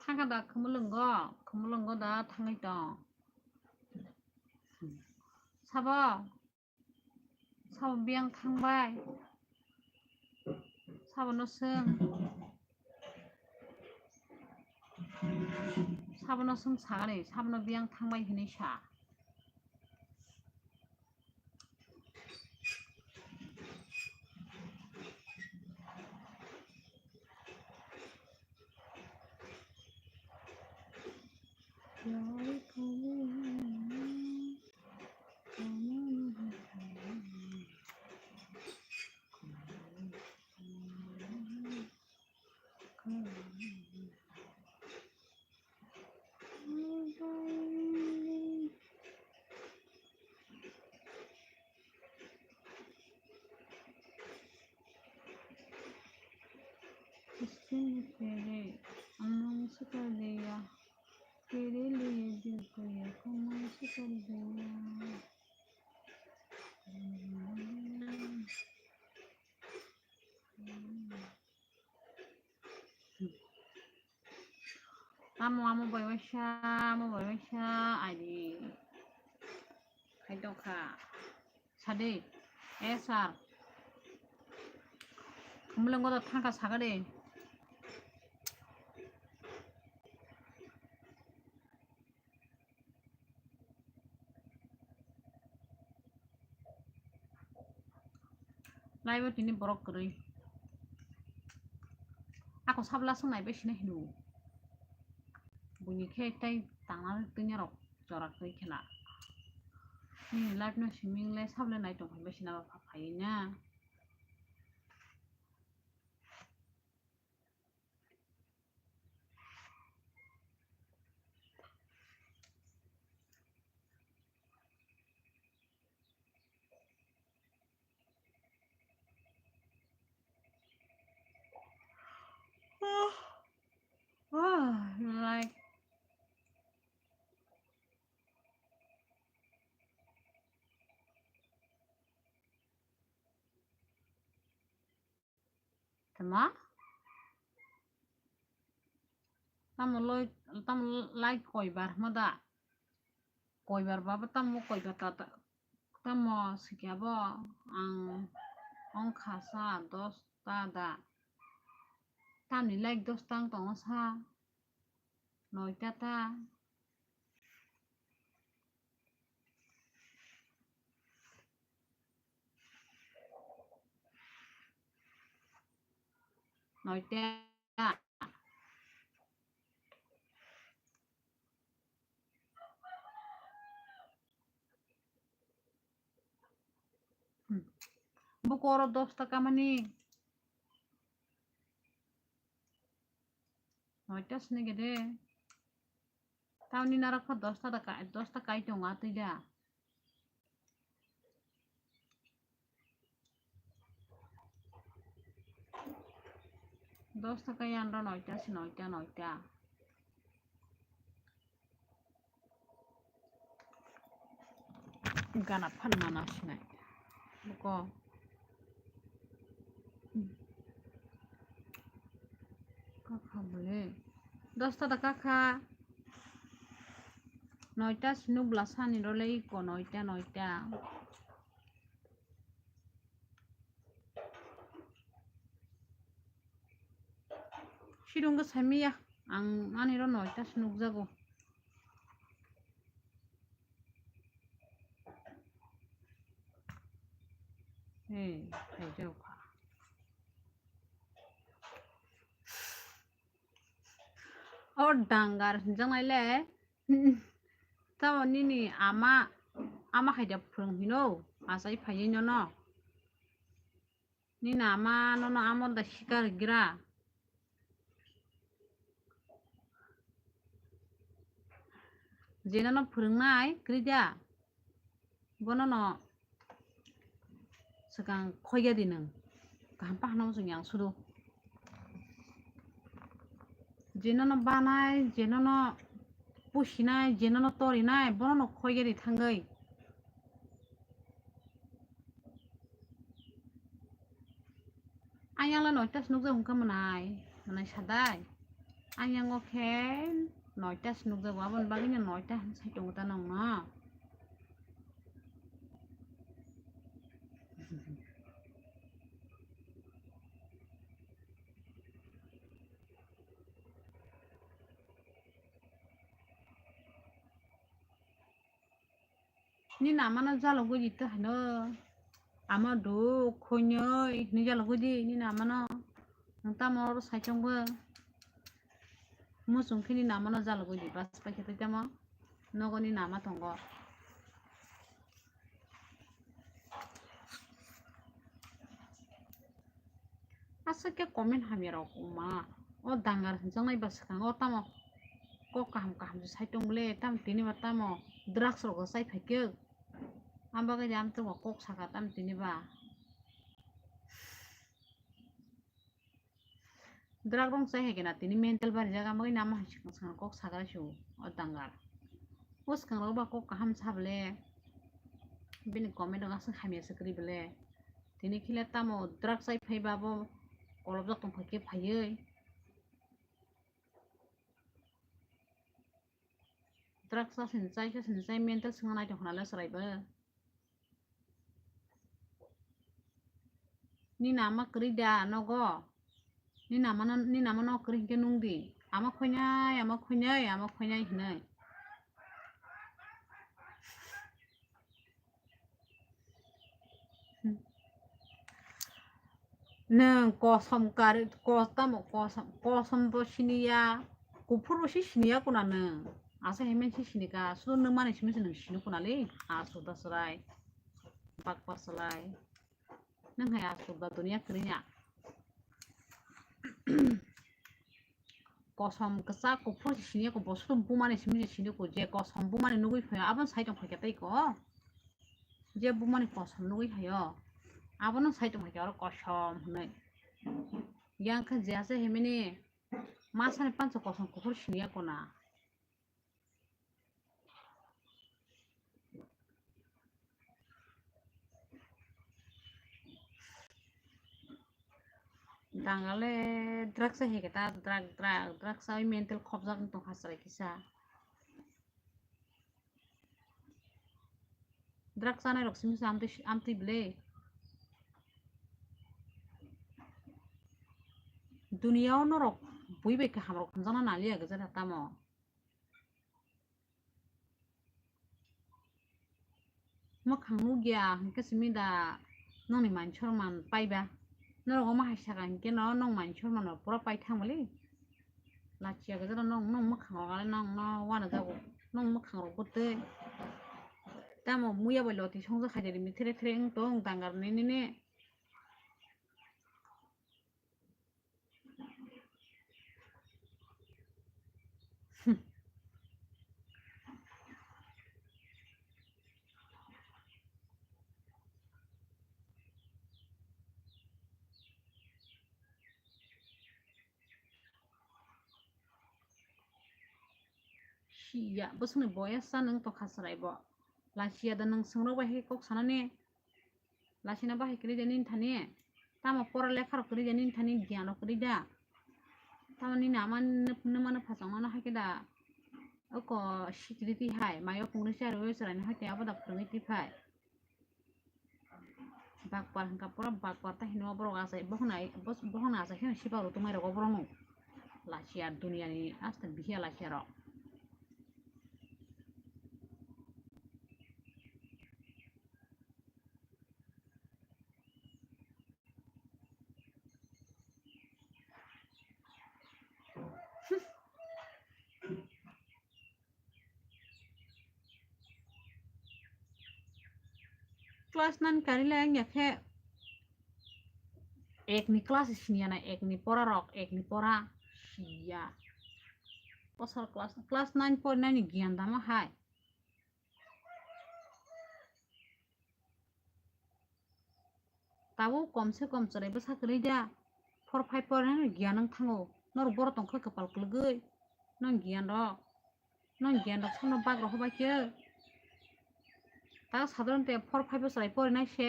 Thangkha da khumulwngo, khumulwngo da thangwi tong. Sabo? Sabo biyang thangbai? Sabono swng. Sabono swng sagani, sabono biyang thangbai hinwi sa. Christian pere, among suka deya, pere liye dil koya, kumang suka deya. Tamo amo bai waisa, amo bai waisa, aidi. Khai tongkha. Sadi. E sir. Khumulwngo da thangkha sagade. Laibo tini borok kwrwi. Ako sabla swngnai bai sina hino. Buini khe tei tangna twinya rok jora kwrwi khela. Nini live no siming le sable nai tong phai bai sina ba pha phai na. Ah, like. Tama? Tamo loi, tamo like koi bar hwnma da? Koibar babo tamo koibar ta, ta, tamo sikya bo ang ongkha sa dos ta da. Tamni like dos tang tongo sa. Noita ta. Noita. Hmm. Buko oro dos taka mani. Noita sini gede. Tamni narok kha dos ta da kai, dos ta kai tongo atwi da. Dos ta kai andro noita si noita, noita. Gana phan mana sinai. Buko. Kakha bole. Dos ta da kakha. Noita sinuk bwla sani role iko noita, noita. Sirung khe saimiya, ang ani ro noita se nukjago. Hey, khaijao kha. O dangar hinjaknai le, tamo nini ama, ama hai da phwrwng hino, achai phaiwi nono. Nini ama nono amo da sikar gira. Je nono phwrwngnai kwrwi da. Bono no swkang khoiya di nwng. Kaham pahano chwng yang sudu. Je nono banai, je nono pusinai, je nono torinai, bono no khoiya di thangwi. Ayang le noita se nukjak hwnkha mwnai, mwnai sadai. Ayang o khe noita se nukjago, aboni bagwi no noita hinwi sai tongo ta nongno. Nini amano jalogwi di ta hino. Ama duk khoinwi hinwi jalogwi di nini amano. Nwng tamo oro saichung bo. Muchung khe nini amano jalogwi di bas paikhe tei tamo. Nogo nini ama tongo. Aswk khe comment hamya rok wngma. O dangar hinjaknai ba swkang o tamo kok kaham kaham se sai tong bole, tamo tini ba tamo drugs rok chai phai khe. Am bagwi de amtwk bo kok saka tamo tini ba. Drug rong chai hai khe na tini mental barijak, ang bagwi nama hai swkang swkang kok sagra su o dangar. O swkang rok ba kok kaham sa bole, bini comment rok aswk hamya se kwrwi bole. Tini khile tamo drug chai phai ba bo kolobjak tong phai khe phaiwi. Drug sa sin chai sa sin chai mental swngna nai tong khna le chwrai bo. Nini ama kwrwi da nogo? Nini ama no, nini ama no kwrwi hinkhe nung di. Ama khoinai, ama khoinai, ama khoinai hinwi. Nwng kosom kari, kos-, tamo kosom, kosom bo siniya, kuphur bo si siniya kuna nwng. Asa hemen si sinika, sudo nwng mani simi se nwng sini kuna le, asu da chwrai, bakpa chwrai. Nwng hai asu da duniya kwrwngya. Kosom kwchak kuphur se siniya ko, bo sudo bumani simi se sini ko, je kosom bumani nugwi phaio, abo sai tong phaikha tei ko. Je bumani kosom nugwi phaio, abono sai tong phaikha oro kosom hinwi. Yang khe je asa himini masani pansa kosom kuphur siniya kona. Dangale drugs hai khe ta drug, drug, drugs ai mental khopjak wng tong kha chwrai kisa. Drug chanai rok simi se amtwi, amtwi bwle. Duniya o norok bui bai kaham rok hamjakna naliya gajak tamo. Mwkhang nukya hinkhe simi da nongni manchor man paiba. Norok omo hai saka hinkhe no nong manchor mano pura paithang bwle. Lachiya gajak nong, nong mwkhang rok ale nong no wanajago. Nong mwkhang rok bwtwi. Tamo muya bai loti songjak khaidi mithere there wng tong dangar nini. Siya, bwswkni boyas sa nwng tokha chwrai bo. Lachiya da nwng swngrok bai hai kok sanani. Lachina bahai kwrwi da nini thani. Tamo pora lekha rok kwrwi da nini thani, giyan rok kwrwi da. Tamo nini ama nwp-, nwmano phachang mano hai khe da. Oko sikiri twi hai, mayo pungri chari o chwraini hai twi abo da phwrwngwi twi phai. Bakpar hwnkha pura bakpar ta hino borok achai bokhna, bokhna achai kheno sipak rw tongmai rok oborok no. Lachiya duniyani asta bihiya lachiya rok. Class nine kari le wngya khe ekni class siniya na, ekni pora rok, ekni pora siya. Bosor class, class nine porinani giyan dama hai. Tabuk kom se kom chwrai bwsa kwrwi da. Four five porinani giyan wng thango. Norok borok tong khe kwpal kwlwgwi. Nong giyan rok. Nong giyan rok samno bak rok hobai khe. Ta sadharon te four five o chwrai porinai se.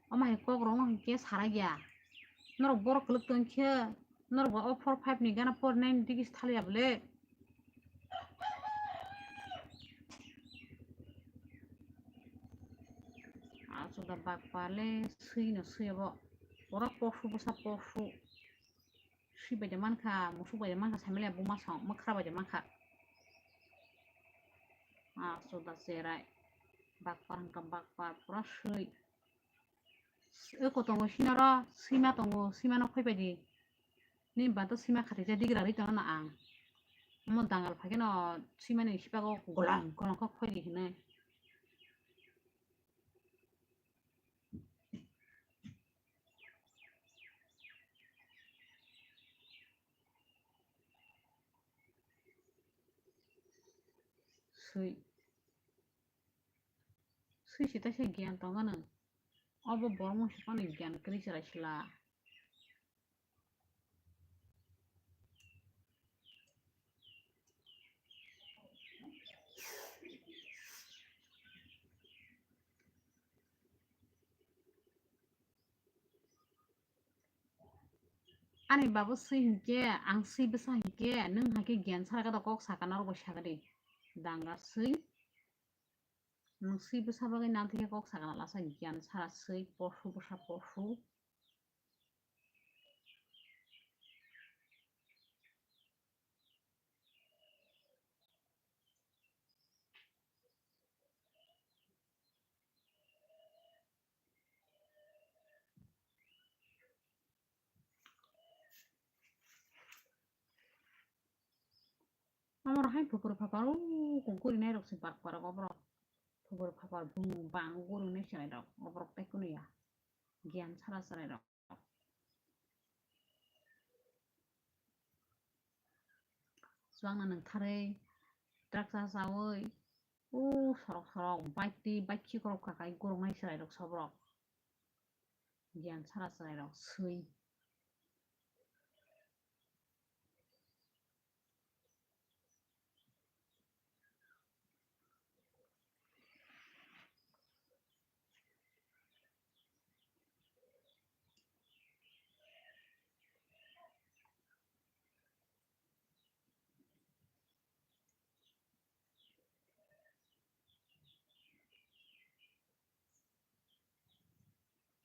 Omo hai kok rok no hinkhe sara ya. Norok borok kwlwk tong khe. Norok bo o four five ni gana porinai ni digi se thaliya bwle. Aswk da bakpale swi no swi abo. Borok posu bwsa posu. Swi bai de mankha, musuk bai de mankha, saimaliya buma song, mwkhra bai de mankha. Aswk da cherai. Bakpar hwnkha bakpar pura swi. Eko tongo sinaro, sima tongo, simano khoipaidi. Ni bato sima khatijak digra ri tongo no ang. Omo dangal phaikhe no simani sipago golong golong khe khoidi hinwi. Swi. Swi se ta se giyan tongo no. Obo borok mungsa phano giyan kwrwi chwrai sla. Ani babu swi hinkhe, ang swi bwsa hinkhe, nwng hai khe giyan sara khe kok saka norok bai saka di. Danga swi. Nwng swi bwsa bagwi nang thikhe kok sakna lasa giyan sara swi posu bwsa posu. Amoro hai phukur phapar o kung kuri nai rok se bak parok oborok. Phukur phapar bung bang guru nai chwrai rok oborok tei kunu ya. Giyan sara chwrai rok. Chuwakna nwng tharwi truck cha chawi o sorok sorok bike twi bike khikorok kakai guruknai chwrai rok sobrok. Giyan sara chwrai rok swi.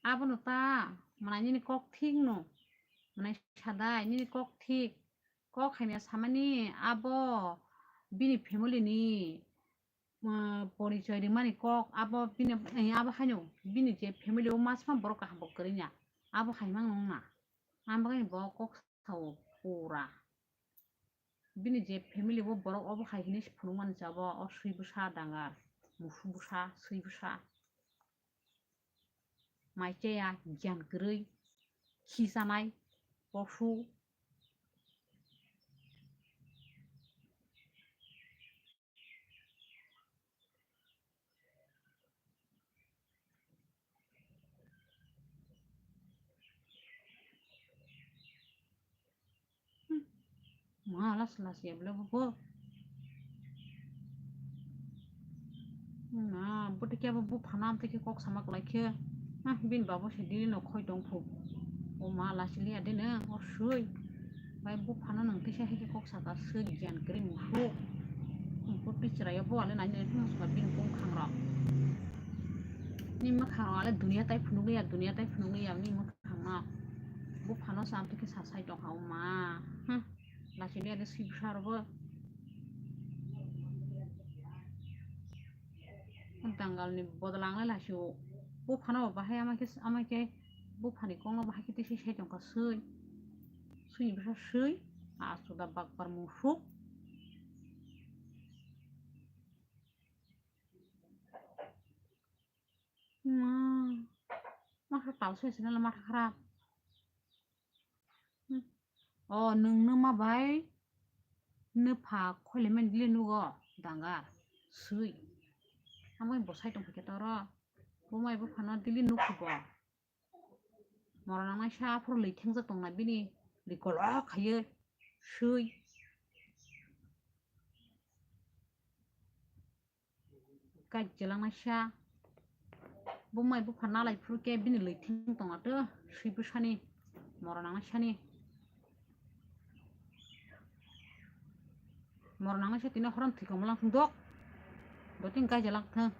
Abono ta, mwnai nini kok thik no. Mwnai sadai nini kok thik. Kok hamya samani abo bini family ni, ah, porichoi rimani kok abo bini, eh, abo haino bini je family o masma borok kaham bo kwrwi ya. Abo hai mang nung na. Ang bagwi bo kok sao pura. Bini je family bo borok obo hai hinwi phunukmani jabo, o swi bwsa dangar, musu bwsa, swi bwsa. Mai chaya, giyan kwrwi, khi chanai, posu. Ma las las ya bla bo. Na, bo te kya bo, bo phana am te khe kok sama kwlai khe. Ah, bini babo se dili no khoi tong phu. O ma las liya de no, o sui. Bai bo phana nang te se hai khe kok saka sui giyan kwrwi musu. Bo te chwrai yo bo ale nai nai phung saka bini bung khang rok. Ni ma khang rok ale dunia tai phunuk ya, dunia tai phunuk ya ni ma khang no. Bo phano sa am te khe sa sai tong ha o ma. Hm. Lachiliya de sibsa rogo. Dangal ni bodol ang lai lachio. Buphano bahai ama khe, ama khe buphani kok no bahai khe tisi sai tongkha sui. Sui bisa sui. Asu da bakbar musuk. Ma, ma khe tal sui sini matha kharap. Hmm. O, nwng numa bai nupha khoilaimani dili nugo dangar sui. Amoi bosai tongphaikhe toro. Bumai buphano dili nukhugo. Moro nangnai sa aphuru lwi thengjak tongna bini lwi kolok khaiwi sui. Kaijelang naisa. Bumai bupha nalai phuru khe bini lwi theng tongna to sui bwsani. Moro nangnai sani. Moro nangnai sa tini horan thwi komolang thung dok. Dotini kaijelang thung.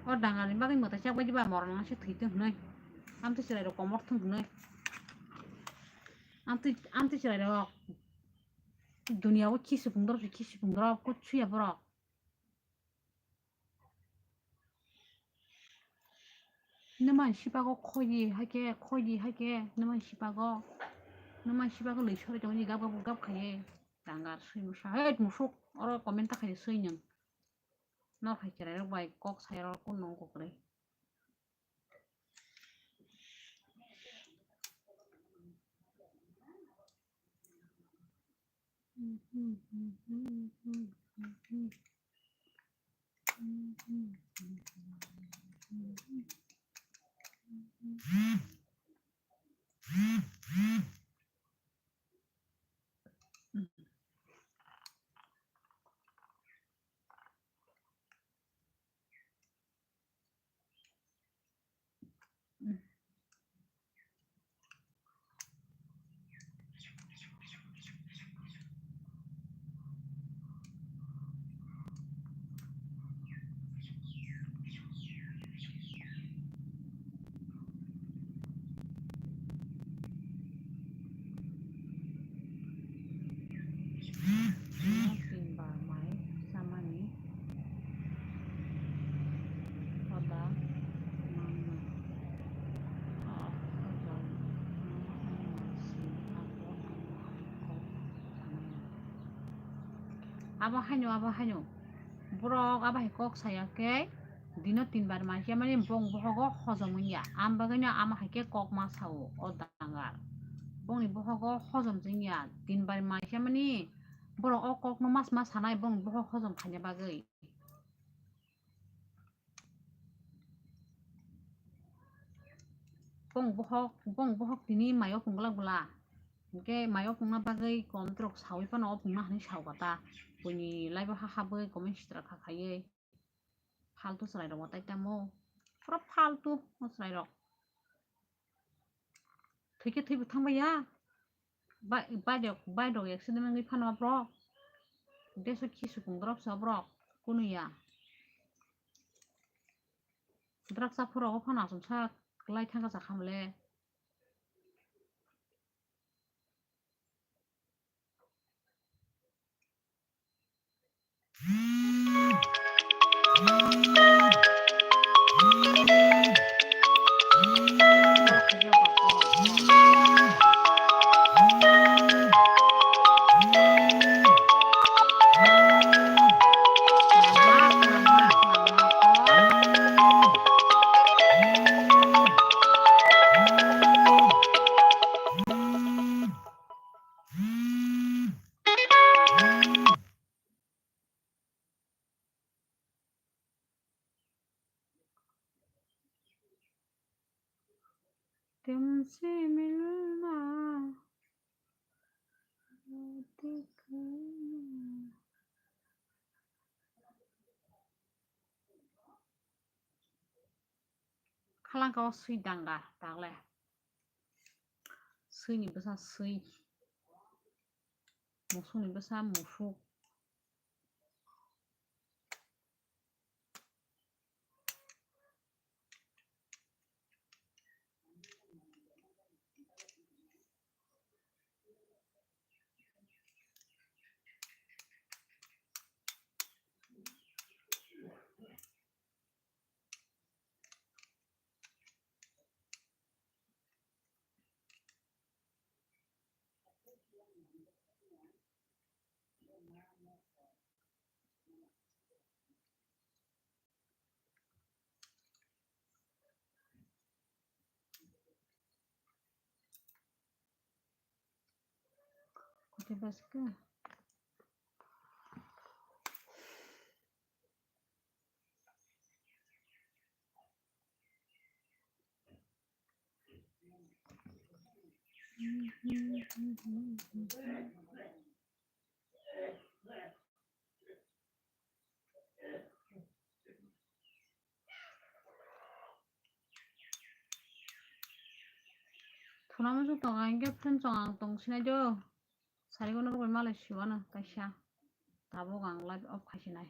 O dangarni bagwi mwtai chak bai diba moro nangnai sa thwi thung hwnwi. Amtwi chwrai rok komor thung hwnwi. Amtwi, amtwi chwrai rok. Dunia o kisi pung dorok, kisi pung dorok, kut suya borok. Nwmani sipago khoidi haikhe, khoidi haikhe, nwmani sipago, nwmani sipago lwi sori tongmani gab gab gab khaiye. Dangar sui musa, hey musuk, oro comment ta khaiye sui nwng. Nor hai chwrai rok bai kok sai rok kun nong kok rei. Tin bar mai chamani hoda mangno. Abo haino, abo haino. Borok abo hai kok saya khe dino tin bar mai chamani bong bohogo hojom wngya. Am bagwino ama hai khe kok ma sao o dangar. Bongni bohogo hojom jengya. Tin bar mai chamani borok o kok no mas mas sanai bongni bohog hojom khaina bagwi. Bong bohok, bong bohok tini mayo pung glak bwla. Hwnkhe mayo pungna bagwi kom trok sawi phano o pungna hwnwi sao kha ta. Buini live o ha habwi comment sitra kha khaiwi. Faltu chwrai rok tai tamo. Pura faltu o chwrai rok. Thwikhe thwibo thangbai ya. Bai, bai rok, bai rok accident wngwi phano bro. Deso khi sukung drop sa borok kunu ya. Drak sa phuro o phano aswk sa klai thangka sa khamle. तुमसे मिलना देखना। Khalangka o swi danga tagle. Swi ni bwsa swi. Musuk ni bwsa musuk. Kote baske? Thunama se tongo, ang khe phone chong ang tong sinai do. Sari gono rwbai malai siwano kaisa. Tabuk ang live off khai sinai.